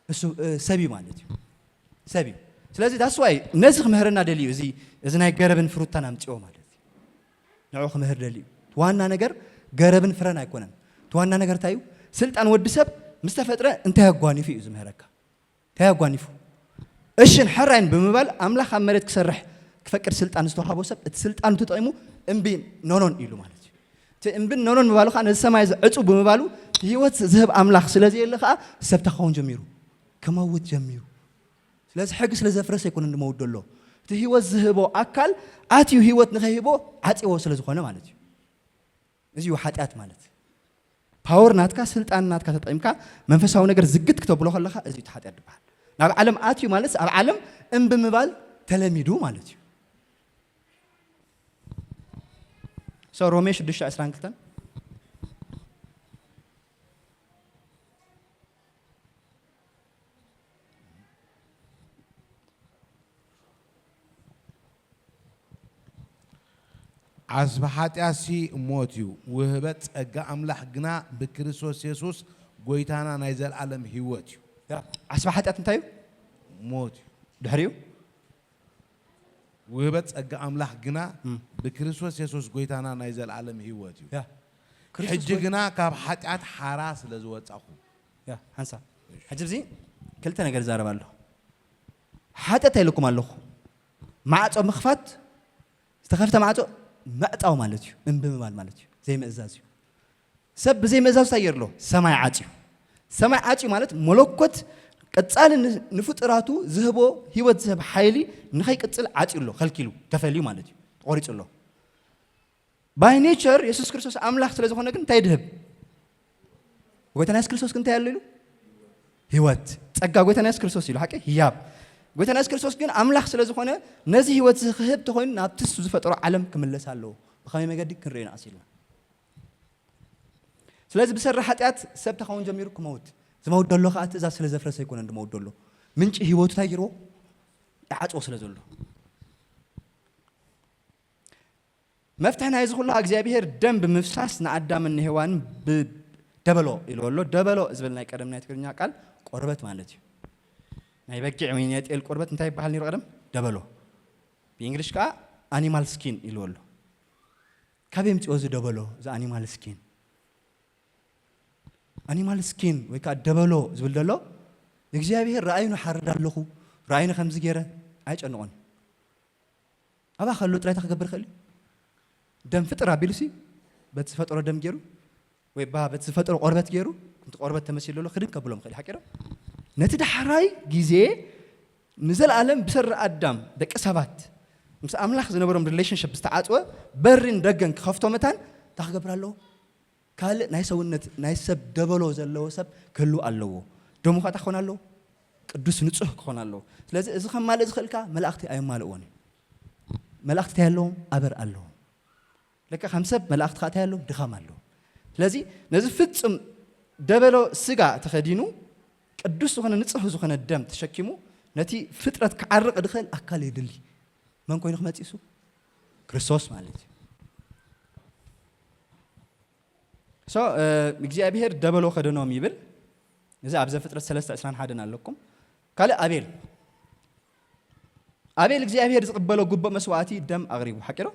እሱ፣ እ፣ ሰብ እዩ ማለት እዩ። ሰብ እዩ። ስለዚ that's why ነዚ ክምህረና ደልዩ፣ እዚ፣ እዚ ናይ ገረብን ፍሩታን ኣምጽኦ ማለት እዩ። ንዕኡ ክምህር ደልዩ። ዋና ነገር ገረብን ፍረን ኣይኮነን። እቲ ዋና ነገር እንታይ እዩ? ስልጣን ወዲ ሰብ ምስ ተፈጥረ እንታይ ኣጓኒፉ እዩ ዝምህረካ? እንታይ ኣጓኒፉ? እሽን ሕራይን ብምባል ኣምላኽ ኣብ መሬት ክሰርሕ ክፈቅድ ስልጣን ዝተዋሃቦ ሰብ እቲ ስልጣን ተጠቂሙ እምቢ ኖኖን ኢሉ ማለት እዩ። እቲ እምብን ኖኖን ምባሉ ከዓ ነዚ ሰማይ እዚ ዕጹ ብምባሉ ህይወት ዝህብ ኣምላኽ ስለ ዘየለ ከዓ ሰብ እንታይ ክኸውን ጀሚሩ? ክመውት ጀሚሩ። ስለዚ ሕጊ ስለ ዘፍረሰ ኣይኮነን ዝመውት ዘሎ። እቲ ህይወት ዝህቦ ኣካል ኣትዩ ህይወት ንኸይህቦ ዓጽዎ ስለ ዝኾነ ማለት እዩ። እዚ እዩ ሓጢኣት ማለት። ፓወር ናትካ፣ ስልጣን ናትካ ተጠቂምካ መንፈሳዊ ነገር ዝግት ክተብሎ ከለኻ እዚ እዩ እቲ ሓጢኣት ዝበሃል። ናብ ዓለም ኣትዩ ማለት ኣብ ዓለም እምቢ ምባል ተለሚዱ ማለት እዩ። So ሮሜ ሽዱሽተ ዕስራን ክልተን። ዓስቢ ሓጢኣትሲ ሞት እዩ፣ ውህበት ጸጋ ኣምላኽ ግና ብክርስቶስ የሱስ ጐይታና ናይ ዘለኣለም ህይወት እዩ። ያ፣ ዓስቢ ሓጢኣት እንታይ እዩ? ሞት እዩ። ድሕሪኡ? ውህበት ጸጋ ኣምላኽ ግና እም። ብክርስቶስ የሱስ ጐይታና ናይ ዘለኣለም ህይወት እዩ። ያ፣ ክርስቶስ ሕጂ ጐይ- ግና ካብ ሓጢኣት ሓራ ስለ ዝወጻኹም። ያ፣ ሓንሳብ። ሕጂ እዚ ክልተ ነገር ይዛረብ ኣለኹ። ሓጢኣት ኣይለኩም ኣለኹ። ማዕጾ ምኽፋት፣ ዝተኸፍተ ማዕጾ ምዕጻው ማለት እዩ። እምቢ ምባል ማለት እዩ። ዘይምእዛዝ እዩ። ሰብ ብዘይ ምእዛዝ እንታይ ገይሩ ኣሎ? ሰማይ ዓጽዩ። ሰማይ ዓጽዩ ማለት መለኮት ቀጻሊ ን-፣ ንፍጡራቱ ዝህቦ ህይወት ዝህብ ሓይሊ ንኸይቅጽል ዓጽዩ ኣሎ፣ ከልኪሉ፣ ተፈልዩ ማለት እዩ። ተቖሪጹ ኣሎ። ባይ ኔቸር የሱስ ክርስቶስ ኣምላኽ ስለ ዝኾነ ግን እንታይ ድህብ? ጎይታና የሱስ ክርስቶስ ግን እንታይ ኣሎ ኢሉ? ህይወት። ጸጋ ጎይታና የሱስ ክርስቶስ ኢሉ፣ ሓቂ? ህያብ። ጎይታና የሱስ ክርስቶስ ግን ኣምላኽ ስለ ዝኾነ ነዚ ህይወት እዚ ክህብ ተኾይኑ ናብቲ እሱ ዝፈጠሮ ዓለም ክምለስ ኣለዎ። ብኸመይ መገዲ ክንርእዮ ኢና ቀስ ኢልና። ስለዚ ብሰሪ ሓጢኣት ሰብ ተኸውን ጀሚሩ ክመውት። ዝመውት ደሎ ከዓ ትእዛዝ ስለ ዘፍረሰ ኣይኮነን ዝመውት ደሎ። ምንጪ ህይወቱ እንታይ ገይርዎ? ይዓፅዎ ስለ ዘሎ። መፍትሒ ናይዚ ኩሉ እግዚኣብሔር ደም ብምፍሳስ ንኣዳምን ንሄዋንን ብ-፣ ደበሎ ኢልዎ ኣሎ። ደበሎ ዝብል ናይ ቀደም ናይ ትግርኛ ቃል ቆርበት ማለት እዩ። ናይ በጊዕ ወይ ናይ ጤል ቆርበት እንታይ ይበሃል ነይሩ ቀደም? ደበሎ። ብእንግሊሽ ከዓ ኣኒማል ስኪን ኢልዎ ኣሎ። ካበይ ኣምፅኦ እዚ ደበሎ፣ እዚ ኣኒማል ስኪን? ኣኒማል ስኪን ወይ ከዓ ደበሎ ዝብል ዘሎ እግዚኣብሔር ረኣዩኑ ሓርድ ኣለኹ፣ ረኣዩኑ ከምዚ ገይረ ኣይጨንቆን። ኣብኣ ከሎ ጥራይ እንታይ ክገብር ይኽእል እዩ? ደም ፍጥር ኣቢሉሲ በቲ ዝፈጠሮ ደም ገይሩ ወይ ባ በቲ ዝፈጠሮ ቆርበት ገይሩ፣ እቲ ቆርበት ተመሲሉ ኣሎ ክድን ከብሎም ይኽእል እዩ። ሓቂ ዶ? ነቲ ዳሕራይ ግዜ ንዘለኣለም ብሰሪ ኣዳም ደቂ ሰባት ምስ ኣምላኽ ዝነበሮም ሪሌሽንሽፕ ዝተዓጽወ በሪን ደገን ክኸፍቶ መታን እንታይ ክገብር ኣለዎ? ካልእ ናይ ሰውነት ናይ ሰብ ደበሎ ዘለዎ ሰብ ክህልው ኣለዎ። ደሙ ኸኣ እንታይ ክኾን ኣለዎ? ቅዱስ ንጹህ ክኾን ኣለዎ። ስለዚ እዚ ከማልእ ዝኽእል ከኣ መላእኽቲ ኣየማልእዎን እዩ። መላእኽቲ እንታይ ኣለዎም? ኣበር ኣለዎም። ለካ ከም ሰብ መላእኽቲ ኸኣ እንታይ ኣለዎም? ድኻም ኣለዎም። ስለዚ ነዚ ፍጹም ደበሎ ስጋ ተኸዲኑ ቅዱስ ዝኾነ ንጹህ ዝኾነ ደም ተሸኪሙ ነቲ ፍጥረት ክዓርቕ ድኽእል ኣካል የድሊ። መን ኮይኑ ክመጽእ እሱ? ክርስቶስ ማለት እዩ። ሶ እግዚኣብሄር ደበሎ ከደኖም ይብል። እዚ ኣብ ዘፍጥረት ሰለስተ ዕስራን ሓደን ኣለኩም። ካልእ ኣቤል ኣቤል እግዚኣብሄር ዝቕበሎ ግቡእ መስዋእቲ ደም ኣቕሪቡ። ሓቂ ዶ?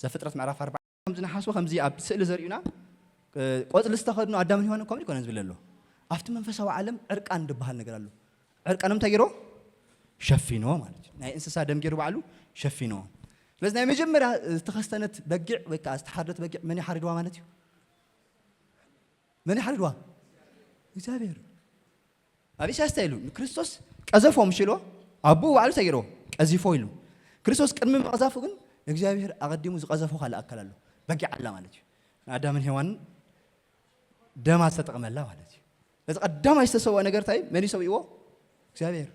ዘፍጥረት ምዕራፍ ኣርባዓ ከምዚ ነሓስቦ ከምዚ ኣብ ስእሊ ዘርእዩና ቆጽሊ ዝተኸድኑ ኣዳምን ሄዋንን ከምኡ ይኮነን ዝብል ኣሎ። ኣብቲ መንፈሳዊ ዓለም ዕርቃን ዝበሃል ነገር ኣሎ። ዕርቃኖም እንታይ ገይርዎ? ሸፊንዎ ማለት እዩ። ናይ እንስሳ ደም ገይሩ ባዕሉ ሸፊንዎ። ስለዚ ናይ መጀመርያ ዝተኸስተነት በጊዕ ወይ ከዓ ዝተሓረደት በጊዕ መን ይሓሪድዋ ማለት እዩ? መን ይሓሪድዋ? እግዚኣብሔር። ኣብ ኢሳያስ እንታይ ኢሉ? ንክርስቶስ ቀዘፎ ምሽ ኢልዎ፣ ኣቦኡ ባዕሉ እንታይ ገይርዎ? ቀዚፎ ኢሉ። ክርስቶስ ቅድሚ ምቕዛፉ ግን እግዚኣብሔር ኣቐዲሙ ዝቐዘፎ ካልእ ኣካል ኣሎ። በጊዕ ኣላ ማለት እዩ። ንኣዳምን ሄዋንን ደማ ዝተጠቕመላ ማለት እዩ። እዚ ቀዳማይ ዝተሰውአ ነገር እንታይ? መን እዩ ሰዊእዎ? እግዚኣብሔር።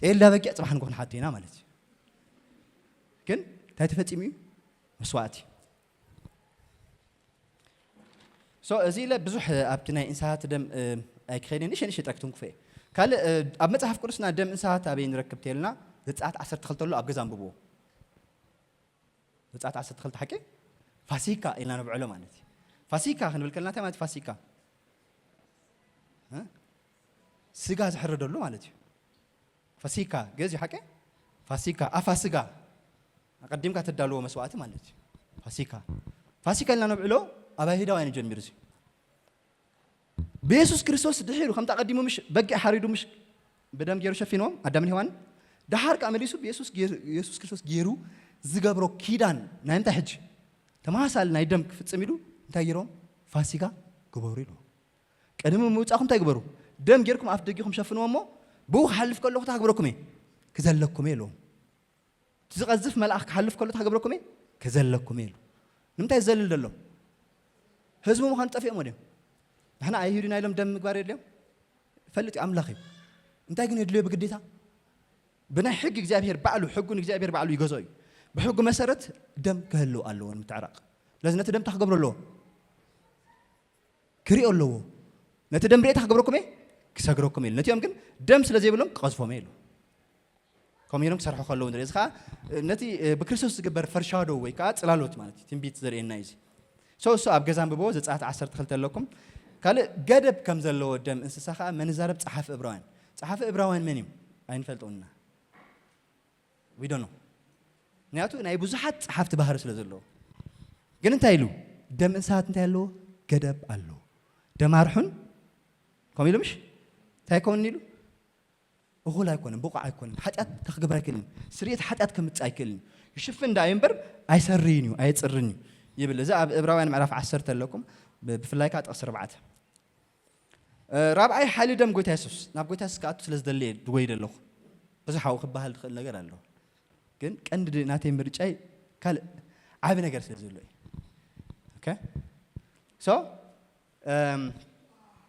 ጤል ዳ በጊዕ ጽባሕ ንጎ ክንሓቶ ኢና ማለት እዩ። ግን እንታይ ተፈጺሙ እዩ? መስዋእቲ። ሶ እዚ ኢለ ብዙሕ ኣብቲ ናይ እንስሳት ደም ኣይክኸይድን፣ ንእሽተይ ንእሽተይ ጥራይ ክትንክፎ እየ። ካልእ ኣብ መጽሓፍ ቅዱስና ደም እንስሳት ኣበይ ንረክብ ተልና? ዘጸኣት ዓሰርተ ክልተ ኣሎ፣ ኣብ ገዛ ኣንብብዎ። ዘጸኣት ዓሰርተ ክልተ ሓቂ ፋሲካ ኢልና ንብዕሎ ማለት እዩ። ፋሲካ ክንብል ከለና እንታይ ማለት ፋሲካ? እ? ስጋ ዝሕረደሉ ማለት እዩ። ፋሲካ ግእዝ እዩ ሓቂ? ፋሲካ ኣፋ ስጋ ኣቀዲምካ ተዳልዎ መስዋእቲ ማለት እዩ። ፋሲካ ፋሲካ ኢልና ነብዕሎ ኣብ ኣይሁዳውያን ይጀምር እዚ። ብየሱስ ክርስቶስ ድሒሩ ከምቲ ኣቐዲሙ ምሽ በጊዕ ሓሪዱ ምሽ ብደም ገይሩ ሸፊንዎም ኣዳምን ሄዋንን። ደሓር ከኣ መሊሱ ብየሱስ ገይሩ፣ የሱስ ክርስቶስ ገይሩ ዝገብሮ ኪዳን ናይ ምንታይ ሕጂ? ተመሳሳሊ ናይ ደም ክፍጽም ኢሉ እንታይ ገይሮም? ፋሲጋ ግበሩ ኢሉ። ቅድሚ ምውጻእኩም እንታይ ግበሩ? ደም ጌርኩም ኣፍ ደጊኹም ሸፍንዎ እሞ ብኡ ክሓልፍ ከለኹ እንታይ ክግበረኩም እየ? ክዘለኩም እየ ኢልዎም። እቲ ዝቐዝፍ መልኣኽ ክሓልፍ ከሎ እንታይ ክገብረኩም እየ? ክዘለኩም እየ ኢሉ። ንምንታይ ዝዘልል ዘሎ? ህዝቡ ምዃኑ ጠፊኦም ወዲኦም። ንሕና ኣይሁድና ኢሎም ደም ምግባር የድልዮም? ይፈልጥ እዩ፣ ኣምላኽ እዩ። እንታይ ግን የድልዮ ብግዴታ? ብናይ ሕጊ እግዚኣብሔር ባዕሉ፣ ሕጉ ንእግዚኣብሔር ባዕሉ ይገዝኦ እዩ። ብሕጉ መሰረት ደም ክህልው ኣለዎ ንምትዕራቕ። ስለዚ ነቲ ደም እንታይ ክገብሮ ኣለዎ? ክሪኦ ኣለዎ። ነቲ ደም ርእየ እንታይ ክገብረኩም እየ? ክሰግረኩም እየ ኢሉ። ነቲኦም ግን ደም ስለ ዘይብሎም ክቐዝፎም እየ ኢሉ። ከምኡ ኢሎም ክሰርሑ ከለዉ ንርኢ። እዚ ኸዓ ነቲ ብክርስቶስ ዝግበር ፈርሻዶ ወይ ከዓ ጽላሎት ማለት እዩ፣ ትንቢት ዘርእየና እዩ እዚ። ሶ እሱ ኣብ ገዛ ኣንብብዎ፣ ዘጸኣት ዓሰርተ ክልተ ኣለኩም። ካልእ ገደብ ከም ዘለዎ ደም እንስሳ ኸዓ መን ይዛረብ? ጸሓፊ ዕብራውያን። ጸሓፊ ዕብራውያን መን እዩ? ኣይንፈልጦን ኢና። We don't know። ምክንያቱ ናይ ብዙሓት ጸሓፍቲ ባህሪ ስለ ዘለዎ። ግን እንታይ ኢሉ? ደም እንስሳት እንታይ ኣለዎ? ገደብ ኣለዎ። ደም ኣርሑን ከምኡ ኢሉ ምሽ? እንታይ ከውን ኢሉ? እኹል ኣይኮነን፣ ብቑዕ ኣይኮነን። ሓጢኣት እንታይ ክገብር ኣይክእልን። ስርየት ሓጢኣት ከምጽእ ኣይክእልን። ይሽፍን ደኣ እዩ እምበር ኣይሰርይን እዩ፣ ኣየጽርን እዩ ይብል። እዚ ኣብ ዕብራውያን ምዕራፍ ዓሰርተ ኣለኩም። ብ-፣ ብፍላይ ከኣ ጥቕሲ ኣርባዕተ። እ፣ ራብዓይ ሓይሊ ደም ጎይታ የሱስ። ናብ ጎይታ የሱስ ክኣቱ ስለ ዝደሊ እየ ድጎይ ዘለኹ። ብዙሕ ኣብኡ ክበሃል ዝኽእል ነገር ኣሎ። ግን ቀንዲ ድ-፣ ናተይ ምርጫይ ካልእ ዓቢ ነገር ስለ ዘሎ እዩ። ኦኬ? ሶ፣ እም፣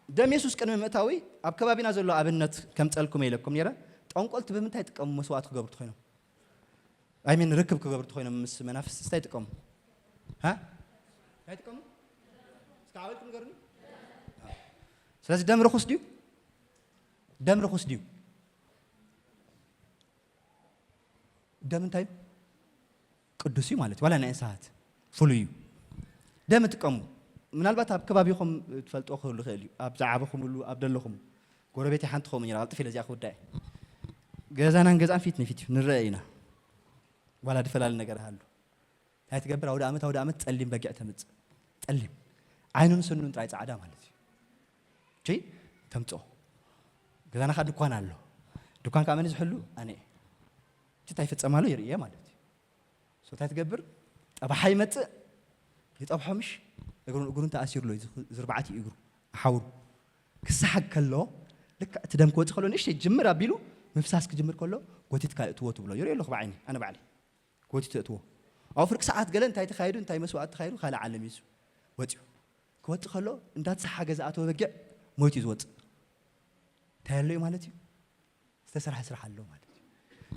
ደም የሱስ ቅድሚ ምእታዊ ኣብ ከባቢና ዘሎ ኣብነት ከምጸልኩም እየ ኢለኩም ነይረ። ጠንቆልቲ ብምንታይ ይጥቀሙ መስዋእቲ ክገብሩ ተኾይኖም? ኣይ ሚን ርክብ ክገብሩ ተኾይኖም ምስ መናፍስቲ እንታይ ይጥቀሙ? ሃ? እንታይ ይጥቀሙ? እስካ ሓበልኩም ገርኒ። ስለዚ ደም ርኹስ ድዩ? ደም ርኹስ ድዩ? ደም እንታይ እዩ? ቅዱስ እዩ ማለት እዩ። ዋላ ናይ እንስሳት ፍሉይ እዩ። ደም እጥቀሙ። ምናልባት ኣብ ከባቢኹም ትፈልጦ ክህሉ ይኽእል እዩ። ኣብ ዝዓበኹምሉ፣ ኣብ ደለኹም ጎረቤት ሓንቲ ኸውን እያ። ቀልጥፍ ኢለ እዚኣ ክውዳእ እየ። ገዛናን ገዛን ፊት ንፊት እዩ። ንረአ ኢና። ዋላ ድፈላለ ነገር ሃሉ። እንታይ ትገብር? ኣውደ ዓመት፣ ኣውደ ዓመት ጸሊም በጊዕ ተምጽእ። ጸሊም። ዓይኑን ስኑን ጥራይ ጻዕዳ ማለት እዩ። እቺ ተምጽኦ። ገዛና ኸኣ ድኳን ኣሎ። ድኳን ከኣ መን እዩ ዝሕሉ? ኣነ እየ። እቺ እንታይ ይፍጸም ኣሎ ይርእየ ማለት እዩ። So እንታይ ትገብር? ጠባሓ ይመጽእ፣ ይጠብሖ ምሽ? እግሩን እግሩን ተኣሲሩ ኣሎ፣ እዚ ዝርባዕቲ እግሩ፣ ኣሓውሩ። ክሰሓግ ከሎ፣ ልክዕ እቲ ደም ክወጽእ ከሎ፣ ንእሽተይ ጅምር ኣቢሉ ምፍሳስ ክጅምር ከሎ፣ ጎቲትካ እትዎ ትብሎ። ይርእዮ ኣለኹ ብዓይኒ፣ ኣነ ባዕለይ። ጎቲቱ እትዎ። ኣብ ፍርቂ ሰዓት ገለ እንታይ ተኻይዱ፣ እንታይ መስዋእቲ ተኻይዱ፣ ካልእ ዓለም እዩ እሱ። ወጺኡ። ክወጽእ ከሎ፣ እንዳተሰሓገ ዝኣተወ በጊዕ ሞይቱ እዩ ዝወጽእ። እንታይ ኣሎ እዩ ማለት እዩ? ዝተሰርሐ ስራሕ ኣሎ ማለት እዩ።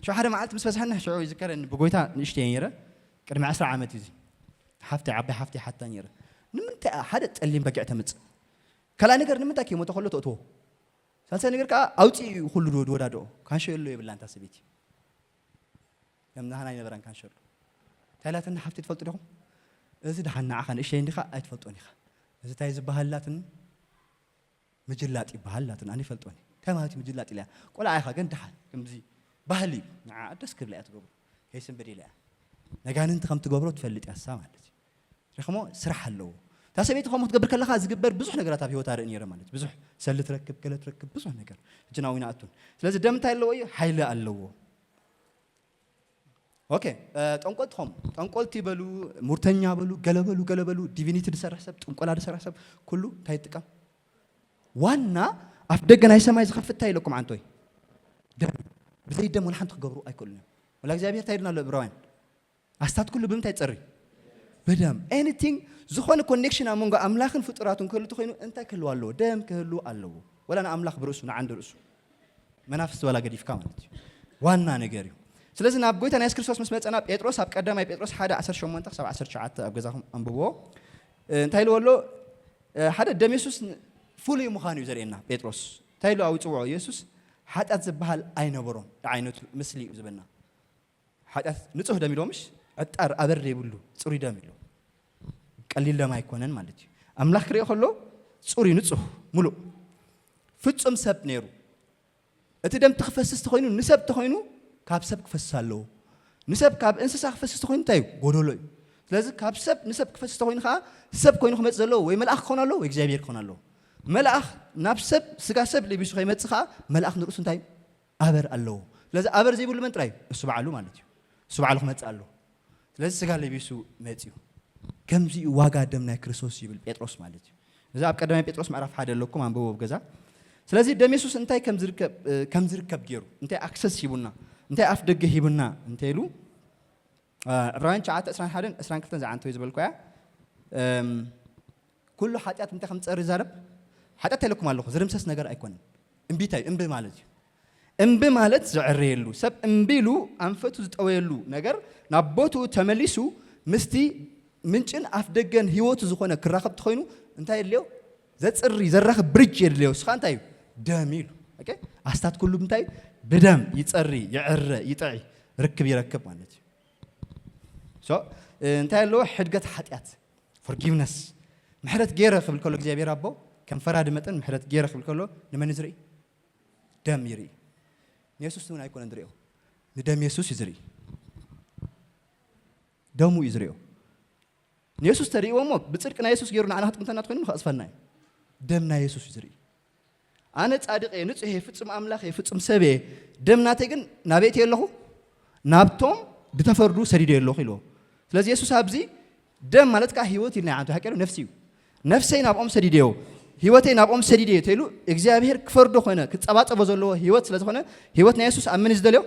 ሽዑ ሓደ መዓልቲ ምስ በዝሐና፣ ሽዑ ይዝከረኒ፣ ብጎይታ ንእሽተይ ነይረ፣ ቅድሚ ዕስራ ዓመት እዩ እዚ። ሓፍተይ፣ ዓባይ ሓፍተይ ሓታ ነይረ። ንምንታይ እያ ሓደ ጸሊም በጊዕ ተምጽእ? ካልኣይ ነገር፣ ንምንታይ ከይሞተ ከሎ ተእትዎ? ሳልሳይ ነገር ከኣ፣ ኣውጺኡ እዩ ኩሉ ድወ-፣ ድወዳድኦ። ካንሸሎ የብላን እታ ሰበይቲ። ከም ናህና ኣይነበራን ካንሸሎ። እንታይ ኢላትኒ ሓፍተይ ትፈልጡ ዲኹም? እዚ ደሓን ንዓኻ ንእሽተይ እንዲኻ ኣይትፈልጦን ኢኻ። እዚ እንታይ ዝበሃል ኢላትኒ? ምጅላጥ ይበሃል ኢላትና፣ ኣነ ይፈልጦን እየ። እንታይ ማለት እዩ ምጅላጥ ኢለያ? ቆልዓ ኢኻ ግን ደሓን፣ ከምዚ ባህሊ እዩ። ንዓ ደስ ክብላ እያ ትገብሮ። ከይስንብድ ኢለ እያ። ነጋንንቲ ከም ትገብሮ ትፈልጥ እያ እሳ ማለት እዩ። ሪኽሞ ስራሕ ኣለዎ። እታ ሰበይቲ ከምኡ ክትገብር ከለኻ ዝግበር ብዙሕ ነገራት ኣብ ህይወታ ርኢ ነይረ ማለት እዩ። ብዙሕ ሰሊ ትረክብ፣ ገለ ትረክብ፣ ብዙሕ ነገር። ሕጂ ናብኡ ይንኣቱን። ስለዚ ደም እንታይ ኣለዎ እዩ? ሓይሊ ኣለዎ። ኦኬ፣ እ፣ ጠንቆልቲ ኸም-፣ ጠንቆልቲ በሉ፣ ሙርተኛ በሉ፣ ገለ በሉ፣ ገለ በሉ፣ ዲቪኒቲ ዝሰርሕ ሰብ፣ ጥንቆላ ዝሰርሕ ሰብ፣ ኩሉ እንታይ ይጥቀም? ዋና ኣፍ ደገ ናይ ሰማይ ዝኸፍት እንታይ ኢለኩም ዓንቶይ? ደም። ብዘይ ደም ወላ ሓንቲ ክገብሩ ኣይክእሉን እዮም። ወላ እግዚኣብሔር እንታይ ኢልና ኣሎ ዕብራውያን? ኣስታት ኩሉ ብምንታይ ይጸሪ? ብደም። ኤኒቲንግ፣ ዝኾነ ኮኔክሽን ኣብ መንጎ ኣምላኽን ፍጡራቱን ክህሉ ተኾይኑ እንታይ ክህልው ኣለዎ? ደም ክህሉ ኣለዎ። ወላ ንኣምላኽ ብርእሱ፣ ንዓንዲ ርእሱ። መናፍስቲ ዋላ ገዲፍካ ማለት እዩ። ዋና ነገር እዩ። ስለዚ ናብ ጎይታ ናይ የሱስ ክርስቶስ ምስ መጸና፣ ጴጥሮስ ኣብ ቀዳማይ ጴጥሮስ ሓደ ዓሰርተ ሸሞንተ ክሳብ ዓሰርተ ትሽዓተ ኣብ ገዛኹም ኣንብብዎ። እ፣ እንታይ ኢልዎ ኣሎ? እ፣ ሓደ ደም የሱስ ን-፣ ፍሉይ ምዃኑ እዩ ዘርእየና ጴጥሮስ። እንታይ ኢሉ ኣውጽውዖ? የሱስ ሓጢኣት ዝበሃል ኣይነበሮን፣ ንዓይነቱ ምስሊ እዩ ዝብልና። ሓጢኣት ንጹህ ደም ኢሎ ምሽ? ዕጣር ኣበር ዘይብሉ ጽሩይ ደም ኢሎ። ቀሊል ደም ኣይኮነን ማለት እዩ። ኣምላኽ ክሪኦ ከሎ ጽሩይ፣ ንጹህ፣ ምሉእ፣ ፍጹም ሰብ ነይሩ። እቲ ደም እቲ ክፈስስ ተኾይኑ፣ ንሰብ ተኾይኑ፣ ካብ ሰብ ክፈስስ ኣለዎ። ንሰብ ካብ እንስሳ ክፈስስ ተኾይኑ እንታይ እዩ? ጎደሎ እዩ። ስለዚ ካብ ሰብ ንሰብ ክፈስስ ተኾይኑ ከዓ፣ ሰብ ኮይኑ ክመጽእ ዘለዎ ወይ መልኣኽ ክኾን ኣለዎ ወይ እግዚኣብሔር ክኾን ኣለዎ። መልኣኽ ናብ ሰብ፣ ስጋ ሰብ ለቢሱ ከይመጽእ ከዓ፣ መልኣኽ ንርእሱ እንታይ እዩ? ኣበር ኣለዎ። ስለዚ ኣበር ዘይብሉ መን ጥራይ እዩ? እሱ በዓሉ ማለት እዩ። እሱ በዓሉ ክመጽእ ኣለዎ። ስለዚ ስጋ ለቢሱ መጺኡ። ከምዚ እዩ ዋጋ ደም ናይ ክርስቶስ ይብል ጴጥሮስ ማለት እዩ። እዚ ኣብ ቀዳማይ ጴጥሮስ ምዕራፍ ሓደ ኣለኩም፣ ኣንብቦ ኣብ ገዛ። ስለዚ ደም የሱስ እንታይ ከም ዝርከብ፣ እ፣ ከም ዝርከብ ገይሩ፣ እንታይ ኣክሰስ ሂቡና፣ እንታይ ኣፍ ደገ ሂቡና እንተ ኢሉ፣ እ፣ ዕብራውያን ትሽዓተ ዕስራን ሓደን ዕስራን ክልተን ዝዓንተው እዩ ዝበልኩ እያ። እም፣ ኩሉ ሓጢኣት እንታይ ከም ዝጸሪ ይዛረብ። ሓጢኣት ኢለኩም ኣለኹ፣ ዝርምሰስ ነገር ኣይኮነን። እምቢታ እዩ፣ እምቢ ማለት እዩ። እምቢ ማለት ዝዕረየሉ፣ ሰብ እምቢ ኢሉ ኣንፈቱ ዝጠወየሉ ነገር ናብ ቦትኡ ተመሊሱ ምስቲ ምንጭን ኣፍ ደገን ህይወቱ ዝኾነ ክራኸብ ተኾይኑ እንታይ የድልዮ? ዘጽሪ፣ ዘራኽብ ብሪጅ የድልዮ። ንስኻ እንታይ እዩ? ደም እዩ ኢሉ። ኦኬ? ኣስታት ኩሉ እንታይ? ብደም ይጸሪ፣ ይዕረ፣ ይጥዒ፣ ርክብ ይረክብ ማለት እዩ። So፣ እ፣ እንታይ ኣለዎ? ሕድገት ሓጢኣት፣ ፎርጊቭነስ። ምሕረት ገይረ ክብል ከሎ እግዚኣብሔር ኣቦ፣ ከም ፈራዲ መጠን ምሕረት ገይረ ክብል ከሎ ንመን እዩ ዝርኢ? ደም ይርኢ። ንየሱስ እውን ኣይኮነን ዝርእዮ። ንደም የሱስ እዩ ዝርኢ። ደሙ እዩ ዝርእዮ። ንየሱስ ተርእይዎ እሞ፣ ብጽድቂ ናይ የሱስ ገይሩ ንዓና ክጥምተና ተኾይኑ ንኸቕጽፈና እዩ። ደም ናይ የሱስ እዩ ዝርኢ። ኣነ ጻድቕ እየ፣ ንጹህ እየ፣ ፍጹም ኣምላኽ እየ፣ ፍጹም ሰብ እየ። ደም ናተይ ግን ናበይ እየ ኣለኹ? ናብቶም ዝተፈርዱ ሰዲደ ኣለኹ ኢልዎ። ስለዚ የሱስ ኣብዚ ደም ማለት ከኣ ህይወት ኢልና ይዓንቶ፣ ሓቂ ነፍሲ እዩ። ነፍሰይ ናብኦም ሰዲደዮ፣ ህይወተይ ናብኦም ሰዲደዮ ተይሉ እግዚኣብሔር ክፈርዶ ኮነ፣ ክጸባጸቦ ዘለዎ ህይወት ስለ ዝኾነ፣ ህይወት ናይ የሱስ ኣብ መን እዩ ዝደልዮ?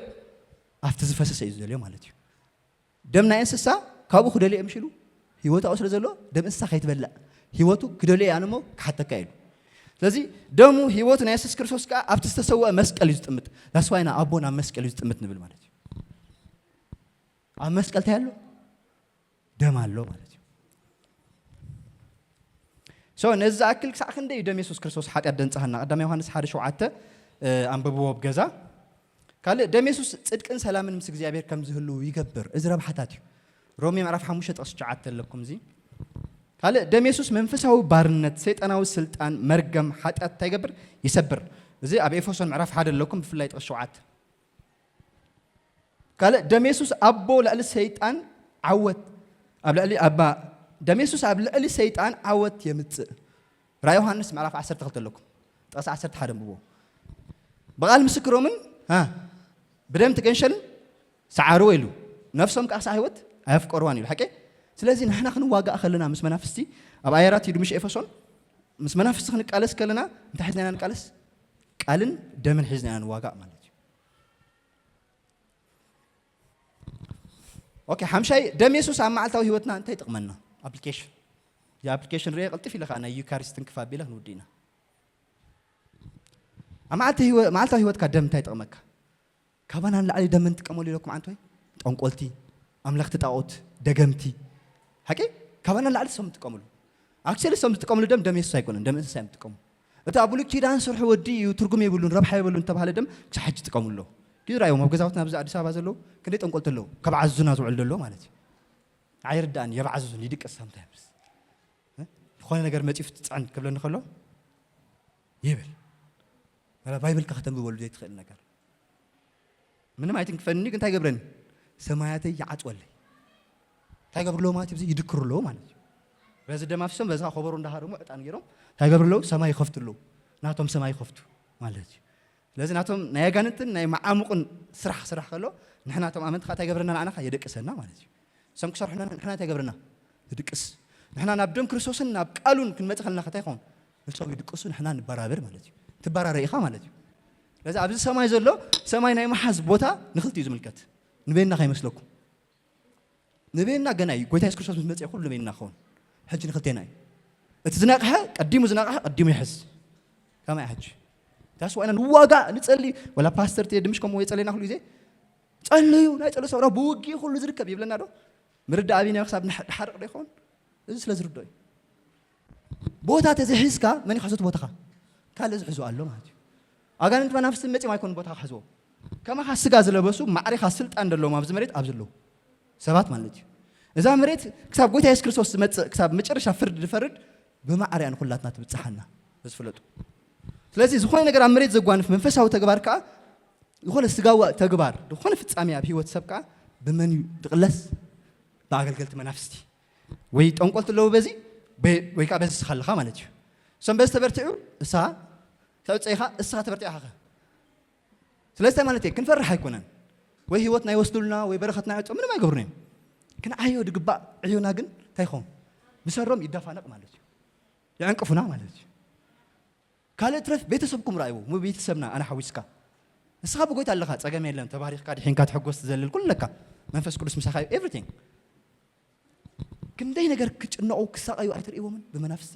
ኣብቲ ዝፈሰሰ እዩ ዝደልዮ ማለት እዩ። ደም ናይ እንስሳ ካብኡ ክደልዮ እዮም ሽሉ፣ ህይወት ኣብኡ ስለ ዘሎ፣ ደም እንስሳ ከይትበልዕ፣ ህይወቱ ክደልዮ እየ ኣነ እሞ ክሓተካ ኢሉ። ስለዚ ደሙ ህይወቱ ናይ የሱስ ክርስቶስ ከኣ ኣብቲ ዝተሰወአ መስቀል እዩ ዝጥምት። That's why ና ኣቦ ናብ መስቀል እዩ ዝጥምት ንብል ማለት እዩ። ኣብ መስቀል እንታይ ኣሎ? ደም ኣሎ ማለት እዩ። So ነዚ ዝኣክል ክሳዕ ክንደይ እዩ ደም የሱስ ክርስቶስ ሓጢኣት ደንጽሃና? ቀዳማይ ዮሃንስ ሓደ ሸውዓተ፣ እ፣ ኣንብብዎ ኣብ ገዛ። ካልእ ደም የሱስ ጽድቅን ሰላምን ምስ እግዚኣብሔር ከም ዝህሉ ይገብር። እዚ ረብሓታት እዩ። ሮሜ ምዕራፍ ሓሙሽተ ጥቕሲ ትሽዓተ ኣለኩም እዚ። ካልእ ደም የሱስ መንፈሳዊ ባርነት፣ ሰይጣናዊ ስልጣን፣ መርገም፣ ሓጢኣት እንታይ ይገብር? ይሰብር። እዚ ኣብ ኤፌሶን ምዕራፍ ሓደ ኣለኩም፣ ብፍላይ ጥቕሲ ሸውዓተ። ካልእ ደም የሱስ ኣቦ ልዕሊ ሰይጣን ዓወት፣ ኣብ ልዕሊ ኣባ፣ ደም የሱስ ኣብ ልዕሊ ሰይጣን ዓወት የምጽእ። ራእይ ዮሃንስ ምዕራፍ ዓሰርተ ክልተ ኣለኩም፣ ጥቕሲ ዓሰርተ ሓደ ኣንብብዎ። ብቓል ምስክሮምን፣ ሃ፣ ብደም ትገንሸልን ሰዓርዎ ኢሉ፣ ነፍሶም ከዓ ክሳዕ ህይወት ኣየፍቀርዋን ኢሉ። ሓቂ? ስለዚ ንሕና ክንዋጋእ ከለና ምስ መናፍስቲ፣ ኣብ ኣየራት ኢዱ ምሽ ኤፌሶን፣ ምስ መናፍስቲ ክንቃለስ ከለና እንታይ ሒዝና ኢና ንቃለስ? ቃልን ደምን ሒዝና ኢና ንዋጋእ ማለት እዩ። ኦኬ፣ ሓምሻይ ደም የሱስ ኣብ መዓልታዊ ህይወትና እንታይ ይጠቕመና? ኣፕሊኬሽን። እዚ ኣፕሊኬሽን ርኤ ቅልጥፍ ኢለ ከዓ ናይ ዩካሪስት ትንክፍ ኣቢለ ክንውዲ ኢና። ኣብ መዓልቲ ህይወ-፣ መዓልታዊ ህይወትካ ደም እንታይ ይጠቕመካ? ካባና ንላዕሊ ደም እንጥቀመሉ ኢለኩም ዓንቶይ? ጠንቆልቲ፣ ኣምለኽቲ ጣዖት፣ ደገምቲ። ሓቂ? ካባና ንላዕሊ እሶም ዝጥቀምሉ። ኣክቸሊ እሶም ዝጥቀምሉ ደም፣ ደም የሱስ ኣይኮነን፣ ደም እንስሳ እዮም ዝጥቀሙ። እቲ ኣብ ብሉይ ኪዳን ስርሑ ወዲ እዩ፣ ትርጉም የብሉን፣ ረብሓ የብሉን ዝተባህለ ደም ክሳብ ሕጂ ይጥቀምሉ ኣለዉ። ግን ራእዮም ኣብ ገዛውትና ኣብዚ ኣዲስ ኣበባ ዘለዉ ክንደይ ጠንቆልቲ ኣለዉ፣ ካብ ዓዙና ዝውዕል ዘሎ ማለት እዩ። ኣይርዳእን፣ የብዓዙን፣ ይድቅስ sometimes። እ? ዝኾነ ነገር መጺኡ ፍትጽዕን ክብለኒ ከሎ ይብል። ዋላ ባይብልካ ከተንብበሉ ዘይትኽእል ነገር። ምንም ኣይትንክፈኒ፣ ግን እንታይ ገብረኒ? ሰማያተይ ይዓጽወለይ። እንታይ ገብሩ ኣለዉ ማለት እዩ? ይድክሩ ኣለዉ ማለት እዩ። በዚ ደም ኣፍሶም፣ በዚ ከበሮ እንዳሃረሙ፣ ዕጣን ገይሮም እንታይ ገብሩ ኣለዉ? ሰማይ ይኸፍቱ ኣለዉ። ናቶም ሰማይ ይኸፍቱ ማለት እዩ። ስለዚ ናቶም ናይ ኣጋንንትን ናይ መዓሙቕን ስራሕ ክስራሕ ከሎ፣ ንሕና እቶም ኣመንቲ ከዓ እንታይ ገብረና? ንዓና ከዓ የደቅሰና ማለት እዩ። እሶም ክሰርሑና ንሕና እንታይ ገብረና? ንድቅስ። ንሕና ናብ ደም ክርስቶስን ናብ ቃሉን ክንመጽእ ከለና ከ እንታይ ይኸውን? ንሶም ይድቅሱ፣ ንሕና ንበራበር ማለት እዩ። ትበራረ ኢኻ ማለት እዩ። ስለዚ ኣብዚ ሰማይ ዘሎ፣ ሰማይ ናይ መሓዝ ቦታ ንኽልቲኡ ዝምልከት። ንበይንና ከይመስለኩም። ንበይንና ገና እዩ። ጎይታ የሱስ ክርስቶስ ምስ መጽአ ኩሉ ንበይንና ክኸውን። ሕጂ ንኽልቴና እዩ። እቲ ዝነቕሐ፣ ቀዲሙ ዝነቕሐ፣ ቀዲሙ ይሕዝ። ከማይ ሕጂ። ታስ ዋይና ንዋጋእ፣ ንጸሊ፣ ወላ ፓስተር ቴዲ ምሽ ከምኡ የጸለየና ኩሉ ግዜ፣ ጸልዩ፣ ናይ ጸሎት ሰውራ ብውግእ ኩሉ ዝርከብ ይብለና ዶ? ምርዳእ ኣቢና ክሳብ ንሕ-፣ ንሓርቕ ዶ ይኸውን? እዚ ስለ ዝርድኦ እዩ። ቦታ ተዘይሒዝካ መን ይሕዞ እቲ ቦታኻ? ካልእ ዝሕዞ ኣሎ ማለት እዩ። ኣጋንንት መናፍስትን መጺኦም ኣይኮኑን ቦታኻ ክሕዝዎ። ከማኻ ስጋ ዝለበሱ ማዕሬኻ ስልጣን ዘለዎም ኣብዚ መሬት ኣብዚ ኣለዉ ሰባት ማለት እዩ። እዛ መሬት ክሳብ ጎይታ የሱስ ክርስቶስ ዝመጽእ ክሳብ መጨረሻ ፍርዲ ዝፈርድ ብማዕረ እያ ንኹላትና ትብጽሓና። እዚ ፍለጡ። ስለዚ ዝኾነ ነገር ኣብ መሬት ዘጓንፍ መንፈሳዊ ተግባር ከኣ ዝኾነ ስጋዊ ተግባር፣ ዝኾነ ፍጻሜ ኣብ ህይወት ሰብ ከኣ ብመን እዩ ዝቕለስ? ብኣገልገልቲ መናፍስቲ። ወይ ጠንቆልቲ ኣለዉ በዚ፣ በ-፣ ወይ ከኣ በዚ ንስኻ ኣለኻ ማለት እዩ። እሶም በዚ ተበርቲዑ፣ እሳ ተዕጸ ኢኻ፣ እሳ ተበርቲዕኻ ከ? ስለዚ እንታይ ማለት እየ? ክንፈርሕ ኣይኮነን። ወይ ህይወትና ይወስዱልና፣ ወይ በረኸትና ይዕጾ፣ ምንም ኣይገብሩን እዮም። ክንዓዮ ድግባእ ዕዮና ግን እንታይ ይኸውን? ብሰሮም ይደፋነቕ ማለት እዩ። ይዕንቅፉና ማለት እዩ። ካልእ ትረፍ ቤተሰብኩም ረኣይዎ፣ ሙ-፣ ቤተሰብና ኣነ ሓዊስካ። ንስኻ ብጎይታ ኣለኻ፣ ጸገም የለን፣ ተባሪኽካ፣ ድሒንካ፣ ትሕጎስ፣ ትዘልል፣ ኩሉ ኣለካ። መንፈስ ቅዱስ ምሳኻ እዩ፣ ኤቭሪቲንግ። ክንደይ ነገር ክጭነቑ፣ ክሳቐዩ ኣይትርእይዎምን ብመናፍስቲ?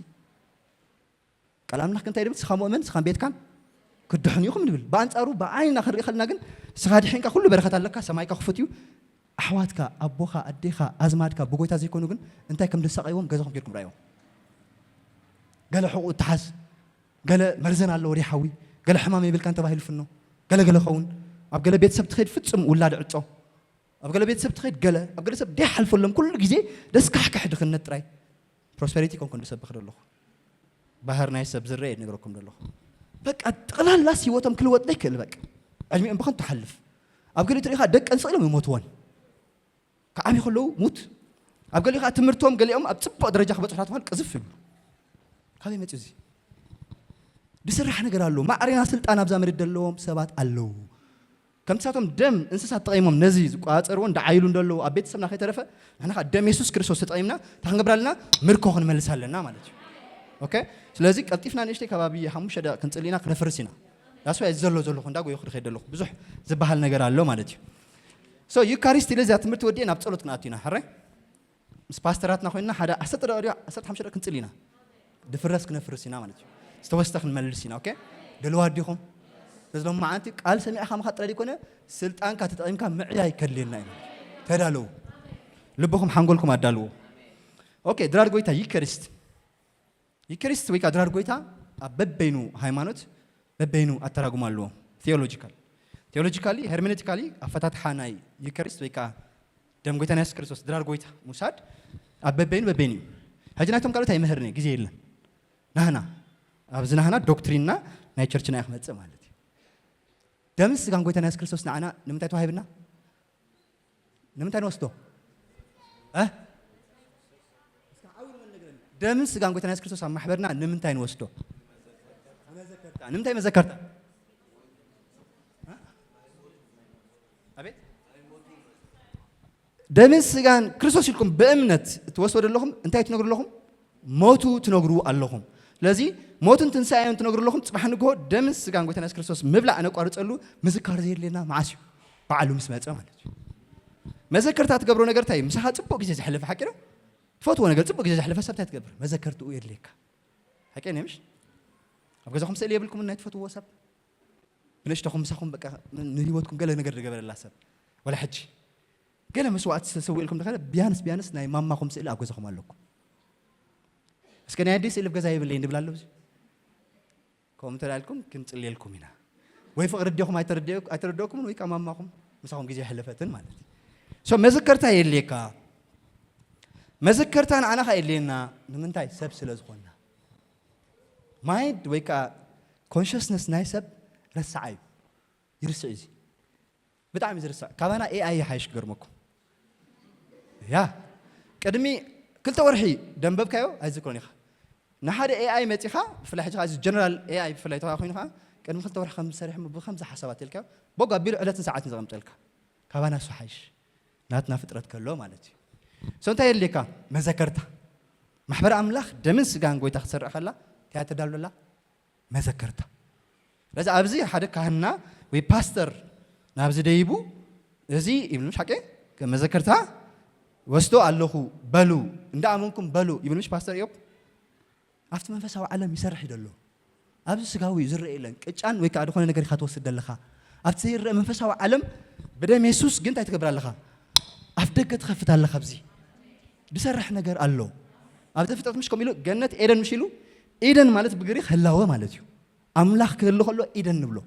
ቃል ኣምላኽ እንታይ ይብል? ንስኻ ሙእመን፣ ንስኻን ቤትካን ክትድሕኑ ኢኹም ንብል። ብኣንጻሩ ብዓይንና ክንርኢ ከለና ግን ንስኻ ድሒንካ፣ ኩሉ በረኸት ኣለካ፣ ሰማይካ ክፉት እዩ። ኣሕዋትካ፣ ኣቦኻ፣ ኣዴኻ፣ ኣዝማድካ ብጎይታ ዘይኮኑ ግን እንታይ ከም ዝሳቐይዎም ገዛኹም ጌርኩም ረኣይዎም። ገለ ሕቑኡ እትሓዝ፣ ገለ መርዘን ኣለዎ ደይ ሓዊ፣ ገለ ሕማም የብልካን ተባሂሉ ፍኖ፣ ገለ ገለ ኸውን። ኣብ ገለ ቤተሰብ ትኸይድ ፍጹም ውላድ ዕጾ። ኣብ ገለ ቤተሰብ ትኸይድ ገለ፣ ኣብ ገለ ሰብ ደይሓልፈሎም ኩሉ ግዜ ደስካሕክሕ ድኽነት ጥራይ። ፕሮስፐሪቲ ኮንኩ እንድሰብኽ ዘለኹ። ባህር ናይ ሰብ ዝረአ እየ ዝነግረኩም ዘለኹ። በቃ ጠቕላላስ ህይወቶም ክልወጥ ዘይክእል በቃ። ዕድሚኦም ብኸንቱ ሓልፍ። ኣብ ገሊኡ ትሪኢኻ ደቀን ስቕ ኢሎም ይሞትወን። ክዓብዩ ከለዉ ሙት። ኣብ ገሊኡ ኸዓ ትምህርቶም ገሊኦም ኣብ ጽቡቕ ደረጃ ክበጽሑ እናተባህሉ ቅዝፍ ይብሉ። ካበይ መጺኡ እዚ? ዝስራሕ ነገር ኣሎ። ማዕሬና ስልጣን ኣብዛ መሬት ዘለዎም ሰባት ኣለዉ። ከምቲ ሳቶም ደም እንስሳት ተጠቒሞም ነዚ ዝቆጻጸርዎ እንዳዓይሉ እንደለዉ ኣብ ቤተሰብና ከይተረፈ ንሕና ኸዓ ደም የሱስ ክርስቶስ ተጠቒምና እንታይ ክንገብር ኣለና? ምርኮ ክንመልስ ኣለና ማለት እዩ። ኦኬ? ስለዚ ቀልጢፍና ንእሽተይ ከባቢ ሓሙሽተ ደቂቕ ክንጽሊ ኢና፣ ክነፍርስ ኢና። ዳስ ዋይ ዘሎ ዘለኹ እንዳ ጎየኹ ድኸይድ ዘለኹ ብዙሕ ዝበሃል ነገር ኣሎ ማለት እዩ። ሶ ዩካሪስት ኢለ እዚኣ ትምህርቲ ወዲኤ ናብ ጸሎት ክንኣቱ ኢና። ሕራይ? ምስ ፓስተራትና ኮይንና ሓደ ዓሰርተ ደቂቕ ድዩ ዓሰርተ ሓሙሽተ ደቂቕ ክንጽሊ ኢና። ድፍረስ ክነፍርስ ኢና ማለት እዩ። ዝተወስተ ክንመልስ ኢና። ኦኬ? ደልዋት ዲኹም? ስለዚ ሎማዓንቲ ቃል ሰሚዕኻ ምኻድ ጥራይ ዘይኮነ ስልጣንካ ተጠቒምካ ምዕያይ ከድልየና እዩ። ተዳለዉ። ልብኹም ሓንጎልኩም ኣዳልዉ። ኦኬ፣ ድራር ጎይታ ዩካሪስት። ዩካሪስት ወይ ከዓ ድራር ጎይታ ኣብ በበይኑ ሃይማኖት በበይኑ ኣተራጉማ ኣለዎ። ቴዎሎጂካል ቴዎሎጂካሊ ሄርሜኔቲካሊ ኣፈታትሓ ናይ ዩካሪስት ወይ ከዓ ደም ጎይታ ናይ የሱስ ክርስቶስ ድራር ጎይታ ሙሳድ ኣብ በበይኑ በበይኑ እዩ። ሕጂ ናይቶም ካልኦት ኣይምህርን እየ፣ ግዜ የለን። ናህና ኣብዚ ናህና ዶክትሪንና ናይ ቸርችና እያ ክመፅእ ማለት እዩ። ደምን ስጋን ጎይታ ናይ የሱስ ክርስቶስ ንዓና ንምንታይ ተዋሂብና? ንምንታይ ንወስዶ? እ? ደምን ስጋን ጎይታ ናይ የሱስ ክርስቶስ ኣብ ማሕበርና ንምንታይ ንወስዶ? ንምንታይ መዘከርታ? እ? ኣቤት። ደምን ስጋን ክርስቶስ ኢልኩም ብእምነት ትወስዶ ዘለኹም እንታይ ትነግሩ ኣለኹም? ሞቱ ትነግሩ ኣለኹም። ስለዚ ሞቱን ትንሳኤን ትነግሩ ኣለኹም። ጽባሕ ንግሆ ደምን ስጋን ጎይታ የሱስ ክርስቶስ ምብላዕ ነቋርጸሉ ምዝካር ዘየድልየና መዓስ እዩ? በዓሉ ምስ መጸ ማለት እዩ። መዘከርታ ትገብሮ ነገር እንታይ እዩ? ምሳኻ ጽቡቕ ግዜ ዘሕለፈ ሓቂ ነው። ትፈትዎ ነገር ጽቡቕ ግዜ ዘሕለፈ ሰብ እንታይ ትገብር? መዘከርትኡ የድልየካ። ሓቂ ነው ምሽ? ኣብ ገዛኹም ስእሊ የብልኩምን ናይ ትፈትዎ ሰብ? ብንእሽቶኹም ምሳኹም በቃ ንህይወትኩም ገለ ነገር ዝገበረላ ሰብ? ወላ ሕጂ ገለ መስዋዕቲ ዝተሰውእልኩም ዝኸደ ቢያንስ ቢያንስ ናይ ማማኹም ስእሊ ኣብ ገዛኹም ኣለኩም። እስከ ናይ ኣደይ ስእሊ ኣብ ገዛ የብለይን ድብል ኣሎ እዚ? ከምኡ እንተ ኢልኩም ክንጽልየልኩም ኢና። ወይ ፍቕሪ ኣዴኹም ኣይተረድኡ-፣ ኣይተረድኦኩምን ወይ ከዓ ማማኹም ምሳኹም ግዜ የሕለፈትን ማለት እዩ። ሶ መዘከርታ የድልየካ። መዘከርታ ንዓና ከኣ የድልየና። ንምንታይ? ሰብ ስለ ዝኾንና። ማይንድ ወይ ከዓ ኮንሽስነስ ናይ ሰብ ረሳዓ እዩ። ይርስዕ እዩ። ብጣዕሚ ዝርስዕ። ካባና ኤኣይ ይሓይሽ ክገርመኩም። ያ። ቅድሚ ክልተ ወርሒ ደንበብካዮ ኣይዝክሮን ኢኻ። ንሓደ ኤኣይ መጺኻ፣ ብፍላይ ሕጂ እዚ ጀነራል ኤኣይ ብፍላይ ተባሂሉ ኮይኑ ኸዓ፣ ቅድሚ ክልተ ወርሒ ከም ዝሰርሕ እሞ ብኸምዚ ሓሳባት ኢልካዮ፣ ቦግ ኣቢሉ ዕለትን ሰዓትን ዘቐምጠልካ። ካባና እሱ ሓይሽ። ናትና ፍጥረት ከሎ ማለት እዩ። ሶ እንታይ የድልየካ? መዘከርታ። ማሕበር ኣምላኽ ደምን ስጋን ጎይታ ክትሰርዕ ከላ፣ እንታይ እያ ተዳልወላ? መዘከርታ። ስለዚ ኣብዚ ሓደ ካህንና ወይ ፓስተር ናብዚ ደይቡ፣ እዚ ይብል ምሽ ሓቂ? መዘከርታ ወስዶ ኣለኹ በሉ፣ እንዳ ኣመንኩም በሉ ይብል ምሽ ፓስተር እዮም። ኣብቲ መንፈሳዊ ዓለም ይሰርሕ እዩ ዘሎ። ኣብዚ ስጋዊ እዩ ዝረአ የለን። ቅጫን ወይ ከዓ ዝኾነ ነገር ኢኻ ትወስድ ዘለኻ። ኣብቲ ዘይረአ መንፈሳዊ ዓለም ብደም የሱስ ግን እንታይ ትገብር ኣለኻ? ኣፍ ደገ ትኸፍት ኣለኻ። ኣብዚ ዝሰርሕ ነገር ኣሎ። ኣብ ዘፍጥረት ምሽ ከምኡ ኢሉ ገነት ኤደን ምሽ ኢሉ፣ ኤደን ማለት ብግሪክ ህላወ ማለት እዩ። ኣምላኽ ክህሉ ከሎ ኢደን ንብሎ።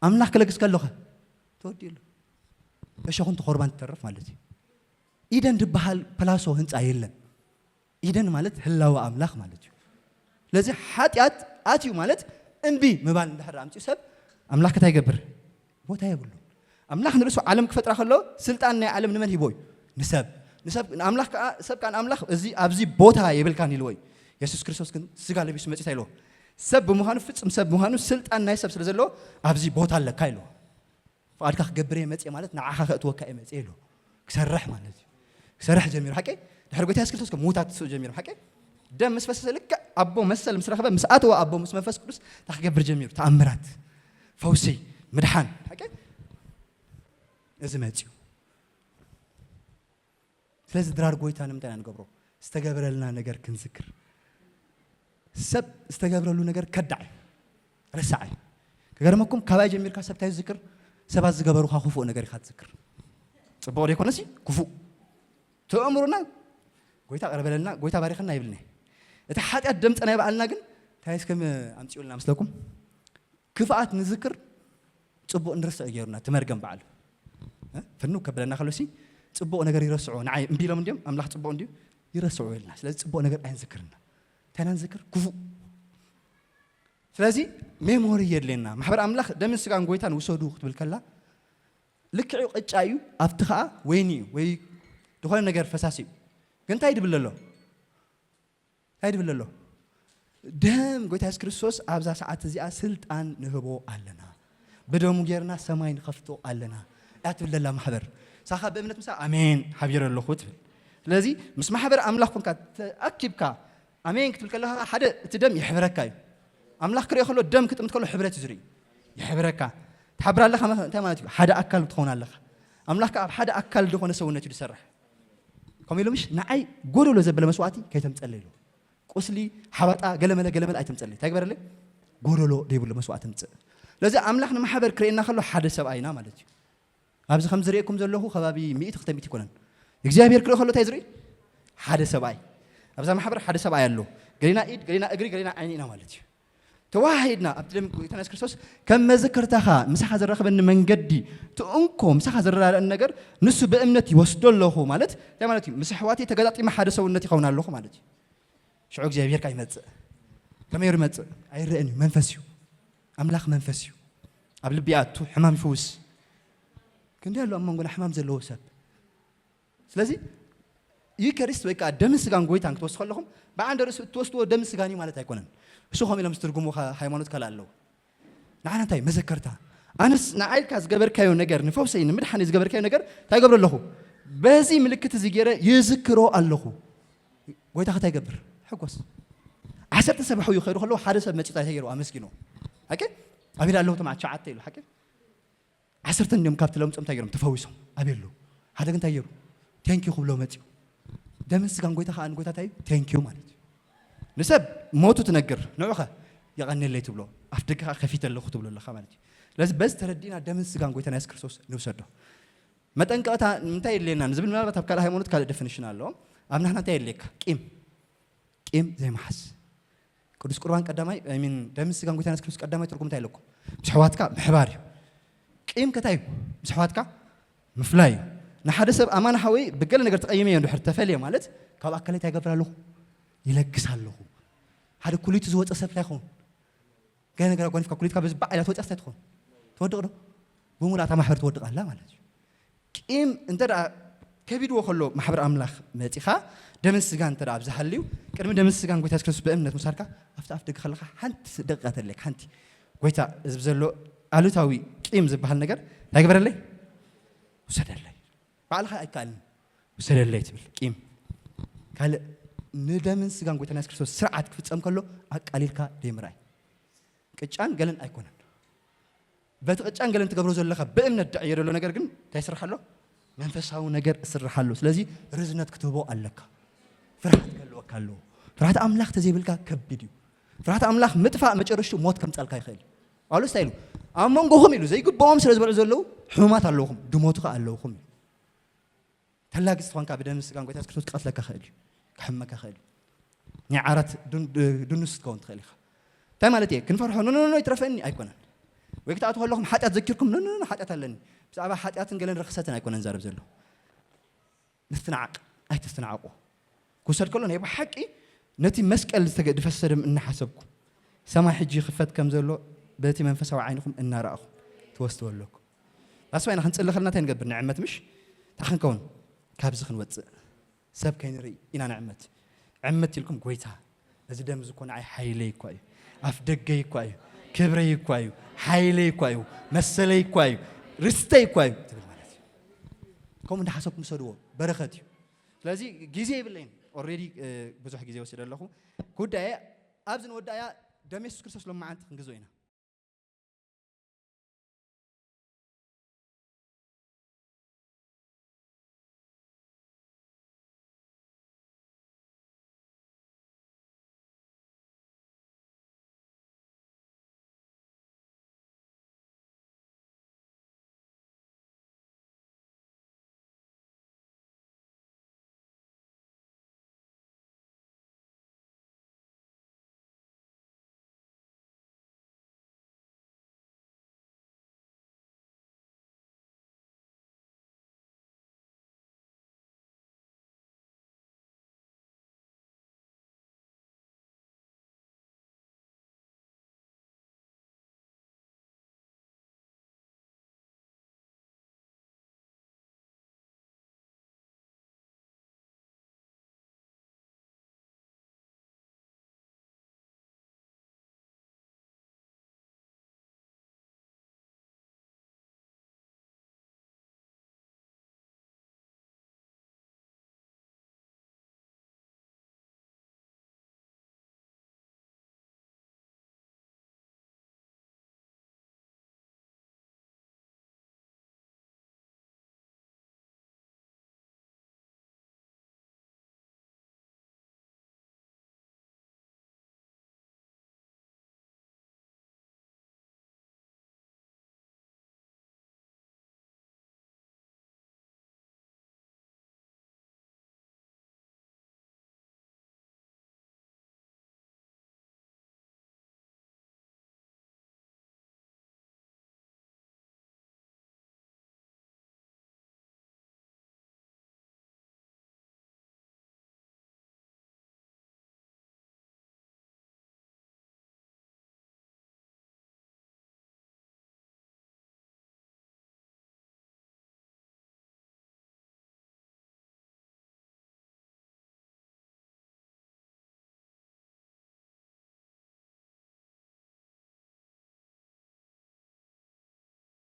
ኣምላኽ ክለግስ ከሎኸ ተወዲኡ ኣሎ። እሾኹን ተኾርባን ትተርፍ ማለት እዩ። ኢደን ዝበሃል ፕላሶ ህንፃ የለን። ኢደን ማለት ህላወ ኣምላኽ ማለት እዩ። ስለዚ ሓጢኣት ኣትዩ ማለት እምቢ ምባል እንድሕር ኣምፅኡ ሰብ ኣምላኽ እንታይ ይገብር? ቦታ የብሉ። ኣምላኽ ንርእሱ ዓለም ክፈጥራ ከሎ ስልጣን ናይ ዓለም ንመን ሂቦ እዩ? ንሰብ። ንሰብ ንኣምላኽ ከዓ ሰብ ከዓ ንኣምላኽ እዚ ኣብዚ ቦታ የብልካን ኢልዎ እዩ። የሱስ ክርስቶስ ግን ስጋ ለቢሱ መፂኡ እንታይ ኢልዎ? ሰብ ብምዃኑ ፍጹም ሰብ ብምዃኑ ስልጣን ናይ ሰብ ስለ ዘለዎ ኣብዚ ቦታ ኣለካ ኢልዎ። ፍቓድካ ክገብር እየ መፅየ ማለት ንዓኻ ከእትወካ እየ መፅየ ኢልዎ። ክሰርሕ ማለት እዩ። ክሰርሕ ጀሚሩ ሓቂ ድሕሪ ጎይታ የሱስ ክርስቶስ ከም ምዉታት ትስኡ ጀሚሩ ሓቂ ደም ምስ ፈሰሰ ልክዕ ኣቦ መሰል ምስ ረኸበ ምስ ኣተወ ኣቦ ምስ መንፈስ ቅዱስ እንታይ ክገብር ጀሚሩ? ተኣምራት፣ ፈውሲ፣ ምድሓን ሓቂ እዚ መፅዩ። ስለዚ ድራር ጎይታ ንምንታይ ኢና ንገብሮ? ዝተገበረልና ነገር ክንዝክር። ሰብ ዝተገብረሉ ነገር ከዳዕ እዩ፣ ረሳዕ እዩ። ክገርመኩም ካባይ ጀሚርካ ሰብ እንታይ ዝዝክር? ሰባት ዝገበሩኻ ክፉእ ነገር ኢኻ ትዝክር። ጽቡቕ ዘይኮነሲ ክፉእ። ተእምሩና ጎይታ ቀርበለልና፣ ጎይታ ባሪኸና ይብልኒ። እቲ ሓጢኣት ደምጸ ናይ በዓልና ግን እንታይ እስከም ኣምጺኡልና ምስለኩም? ክፍኣት ንዝክር፣ ጽቡቕ ንርስዕ ገይሩና፣ እቲ መርገም በዓሉ። እ? ፍኑ ከብለና ከሎሲ፣ ጽቡቕ ነገር ይረስዑ። ንዓይ እምቢ ኢሎም እንድዮም፣ ኣምላኽ ጽቡቕ እንድዩ፣ ይረስዑ ኢልና። ስለዚ ጽቡቕ ነገር ኣይንዝክርና። እንታይ ኢና ንዝክር? ክፉእ። ስለዚ ሜሞሪ የድልየና። ማሕበር ኣምላኽ ደምን ስጋን ጎይታን ውሰዱ ክትብል ከላ፣ ልክዕ እዩ፣ ቅጫ እዩ፣ ኣብቲ ኸኣ ወይኒ እዩ፣ ወይ ዝኾነ ነገር ፈሳሲ እዩ። ግን እንታይ ድብል ኣሎ? እንታይ ድብል ኣሎ? ደም ጎይታ የሱስ ክርስቶስ ኣብዛ ሰዓት እዚኣ ስልጣን ንህቦ ኣለና። ብደሙ ጌርና ሰማይ ንኸፍቶ ኣለና። እያ ትብል ዘላ ማሕበር። ሳኻ ብእምነት ምሳ ኣሜን ሓቢረ ኣለኹ ትብል። ስለዚ ምስ ማሕበር ኣምላኽ ኮንካ ተኣኪብካ ኣሜን ክትብል ከለኻ ሓደ እቲ ደም ይሕብረካ እዩ። ኣምላኽ ክርኢ ከሎ ደም ክጥምት ከሎ ሕብረት እዩ ዝርኢ። ይሕብረካ። ትሓብር ኣለኻ ማለት እንታይ ማለት እዩ? ሓደ ኣካል ትኸውን ኣለኻ። ኣምላኽ ከኣ ኣብ ሓደ ኣካል ዝኾነ ሰውነት እዩ ዝሰርሕ። ከምኡ ኢሉ ምሽ ንዓይ ጎደሎ ዘበለ መስዋዕቲ ከይተምጸለይ ኢሉ። ቁስሊ፣ ሓባጣ፣ ገለመለ፣ ገለመለ ኣይተምጸለይ። እንታይ ግበረለይ? ጎደሎ ዘይብሉ መስዋዕቲ ምጽእ። ስለዚ ኣምላኽ ንማሕበር ክርእየና ከሎ ሓደ ሰብኣይ ኢና ማለት እዩ። ኣብዚ ከም ዝርእየኩም ዘለኹ ከባቢ ሚእቲ ክልተ ሚእቲ ኣይኮነን። እግዚኣብሔር ክርኢ ከሎ እንታይ ዝርኢ? ሓደ ሰብኣይ። ኣብዛ ማሕበር ሓደ ሰብኣይ ኣሎ። ገሊና ኢድ፣ ገሊና እግሪ፣ ገሊና ዓይኒ ኢና ማለት እዩ። ተዋሃሂድና ኣብቲ ደም ጎይታና የሱስ ክርስቶስ ከም መዘከርታኻ ምሳኻ ዘራኽበኒ መንገዲ፣ እቲ እንኮ ምሳኻ ዘረዳድኣኒ ነገር ንሱ ብእምነት ይወስዶ ኣለኹ ማለት እንታይ ማለት እዩ? ምስ ኣሕዋተይ ተገጣጢመ ሓደ ሰውነት ይኸውን ኣለኹ ማለት እዩ። ሽዑ እግዚኣብሔር ከኣ ይመጽእ። ከመይ ይመጽእ? ኣይረኣን እዩ፣ መንፈስ እዩ። ኣምላኽ መንፈስ እዩ። ኣብ ልቢ ይኣቱ፣ ሕማም ይፍውስ። ክንደይ ኣሎ ኣብ መንጎና ሕማም ዘለዎ ሰብ። ስለዚ ዩካሪስት ወይ ከዓ ደምን ስጋን ጎይታን ክትወስዱ ከለኹም ብዓንደ ርእሱ እትወስድዎ ደምን ስጋን እዩ ማለት ኣይኮነን። እሱ ከምኡ ኢሎም ዝትርጉሙ ከ-፣ ሃይማኖት ካልእ ኣለዉ። ንዓና እንታይ መዘከርታ? ኣነስ ንዓይልካ ዝገበርካዮ ነገር፣ ንፈውሰይ ንምድሓን ዝገበርካዮ ነገር እንታይ ገብረ ኣለኹ? በዚ ምልክት እዚ ገይረ ይዝክሮ ኣለኹ። ጎይታ ከታይ ገብር? ሕጎስ። ዓሰርተ ሰብ ሕው ይኸዱ ከለዉ ሓደ ሰብ መጺኡ እንታይ ገይሩ? ኣመስጊኑ። ኣኬ ኣቢል ኣለዉ ተማዓት ሸዓተ ኢሉ ሓቂ ዓሰርተ እንዲዮም ካብቲ ለምጾም እንታይ ገይሮም ተፈዊሶም ኣበይ ኣለዉ? ሓደ ግን እንታይ ገይሩ? ቴንኪዩ ክብሎ መጺኡ። ደምን ስጋን ጎይታ ከኣ ንጎይታ እንታይ እዩ? ቴንኪዩ ማለት እዩ። ንሰብ ሞቱ ትነግር፣ ንዑኸ የቐንየለይ ትብሎ፣ ኣፍ ደገ ከኣ ከፊተ ኣለኹ ትብሎ ኣለኻ ማለት እዩ። ስለዚ በዚ ተረዲእና ደምን ስጋን ጎይታና የሱስ ክርስቶስ ንውሰዶ። መጠንቀቕታ እንታይ የድልየና ንዝብል ምናልባት ኣብ ካልእ ሃይማኖት ካልእ ደፊኒሽን ኣለዎ። ኣብ ናህና እንታይ የድልየካ? ቂም ቂም ዘይምሓዝ። ቅዱስ ቁርባን ቀዳማይ፣ I mean፣ ደምን ስጋን ጎይታና የሱስ ክርስቶስ ቀዳማይ ትርጉም እንታይ ኣለኩም? ምስ ኣሕዋትካ ምሕባር እዩ። ቂም ከታይ እዩ? ምስ ኣሕዋትካ ምፍላይ እዩ። ንሓደ ሰብ ኣማን ሓወይ ብገለ ነገር ተቐይመዮ እንድሕር ተፈልየ ማለት ካብ ኣካለይ እንታይ ይገብር ኣለኹ? ይለግስ ኣለኹ። ሓደ ኩሊቱ ዝወፀ ሰብ እንታይ ይኸውን? ገለ ነገር ኣጓኒፍካ ኩሊትካ በዚ ባዕ ኢላ ትወፅያ እንታይ ትኸውን? ትወድቕ ዶ? ብምሉእ እታ ማሕበር ትወድቕ ኣላ ማለት እዩ። ቂም እንተ ደኣ ከቢድዎ ከሎ ማሕበር ኣምላኽ መጺኻ ደምን ስጋን እንተ ደኣ ኣብ ዝሃልዩ ቅድሚ ደምን ስጋን ጎይታ የሱስ ክርስቶስ ብእምነት ምሳልካ ኣብቲ ኣፍ ደገ ከለኻ ሓንቲ ደቂቃ ተድልየካ ሓንቲ ጎይታ እዚ ዘሎ ኣሉታዊ ቂም ዝበሃል ነገር እንታይ ግበረለይ ውሰደለይ ባዕልኻ ኣይከኣልን ውሰደለይ ትብል ቂም ካልእ ንደምን ስጋን ጎይታ የሱስ ክርስቶስ ስርዓት ክፍጸም ከሎ ኣቃሊልካ ደይምርኣይ ቅጫን ገለን ኣይኮነን። በቲ ቅጫን ገለን ትገብሮ ዘለኻ ብእምነት ድዕዮ ዘሎ ነገር ግን እንታይ ይስራሕ ኣሎ? መንፈሳዊ ነገር ይስራሕ ኣሎ። ስለዚ ርዝነት ክትህቦ ኣለካ። ፍርሃት ክህልወካ ኣለዎ። ፍርሃት ኣምላኽ ተዘይብልካ ከቢድ እዩ። ፍርሃት ኣምላኽ ምጥፋእ መጨረሽቱ ሞት ከምጻልካ ይኽእል እዩ። ጳውሎስ እንታይ ኢሉ? ኣብ መንጎኹም ኢሉ ዘይግብኦም ስለ ዝበልዑ ዘለዉ ሕሙማት ኣለውኹም፣ ድሞቱ ከኣ ኣለውኹም ኢሉ። ተላግስ ትኾንካ ብደም ስጋን ጎይታ የሱስ ክርስቶስ ክቐትለካ ኽእል እዩ፣ ክሕመካ ኽእል እዩ። ናይ ዓራት ዱን- ዱኑስ ክትከውን ትኽእል ኢኻ። እንታይ ማለት እየ? ክንፈርሖ ኖ ኖ ኖ ይትረፈኒ ኣይኮነን። ወይ ክትኣትዉ ከለኹም ሓጢኣት ዘኪርኩም ኖ ኖ ኖ ሓጢኣት ኣለኒ። ብዛዕባ ሓጢኣትን ገለን ርኽሰትን ኣይኮነን ዛረብ ዘሎ። ምስትንዓቕ ኣይተስተናዕቑ። ክውሰድ ከሎ ናይ ብሓቂ ነቲ መስቀል ዝተገድፈ ሰደም እናሓሰብኩ ሰማይ ሕጂ ይኽፈት ከም ዘሎ በቲ መንፈሳዊ ዓይንኹም እናረኣኹም ትወስድዎ ኣለኩም። ዳስዋይና ክንጽሊ ከለና እንታይ ንገብር ንዕመት ምሽ እንታይ ክንከውን ካብዚ ክንወጽእ ሰብ ከይንርኢ ኢና ንዕመት ዕመት ኢልኩም ጎይታ እዚ ደም እዚ እኮ ንዓይ ሓይለይ እኳ እዩ ኣፍ ደገይ እኳ እዩ ክብረይ እኳ እዩ ሓይለይ እኳ እዩ መሰለይ እኳ እዩ ርስተይ እኳ እዩ ትብል ማለት እዩ ከምኡ እንዳሓሰብኩም ውሰድዎ በረኸት እዩ ስለዚ ግዜ የብለይን ኦሬዲ ብዙሕ ግዜ ወሲደ ኣለኹ ጉዳየ ኣብዚ ንወዳእያ ደም የሱስ ክርስቶስ ሎማዓንቲ ክንግዞ ኢና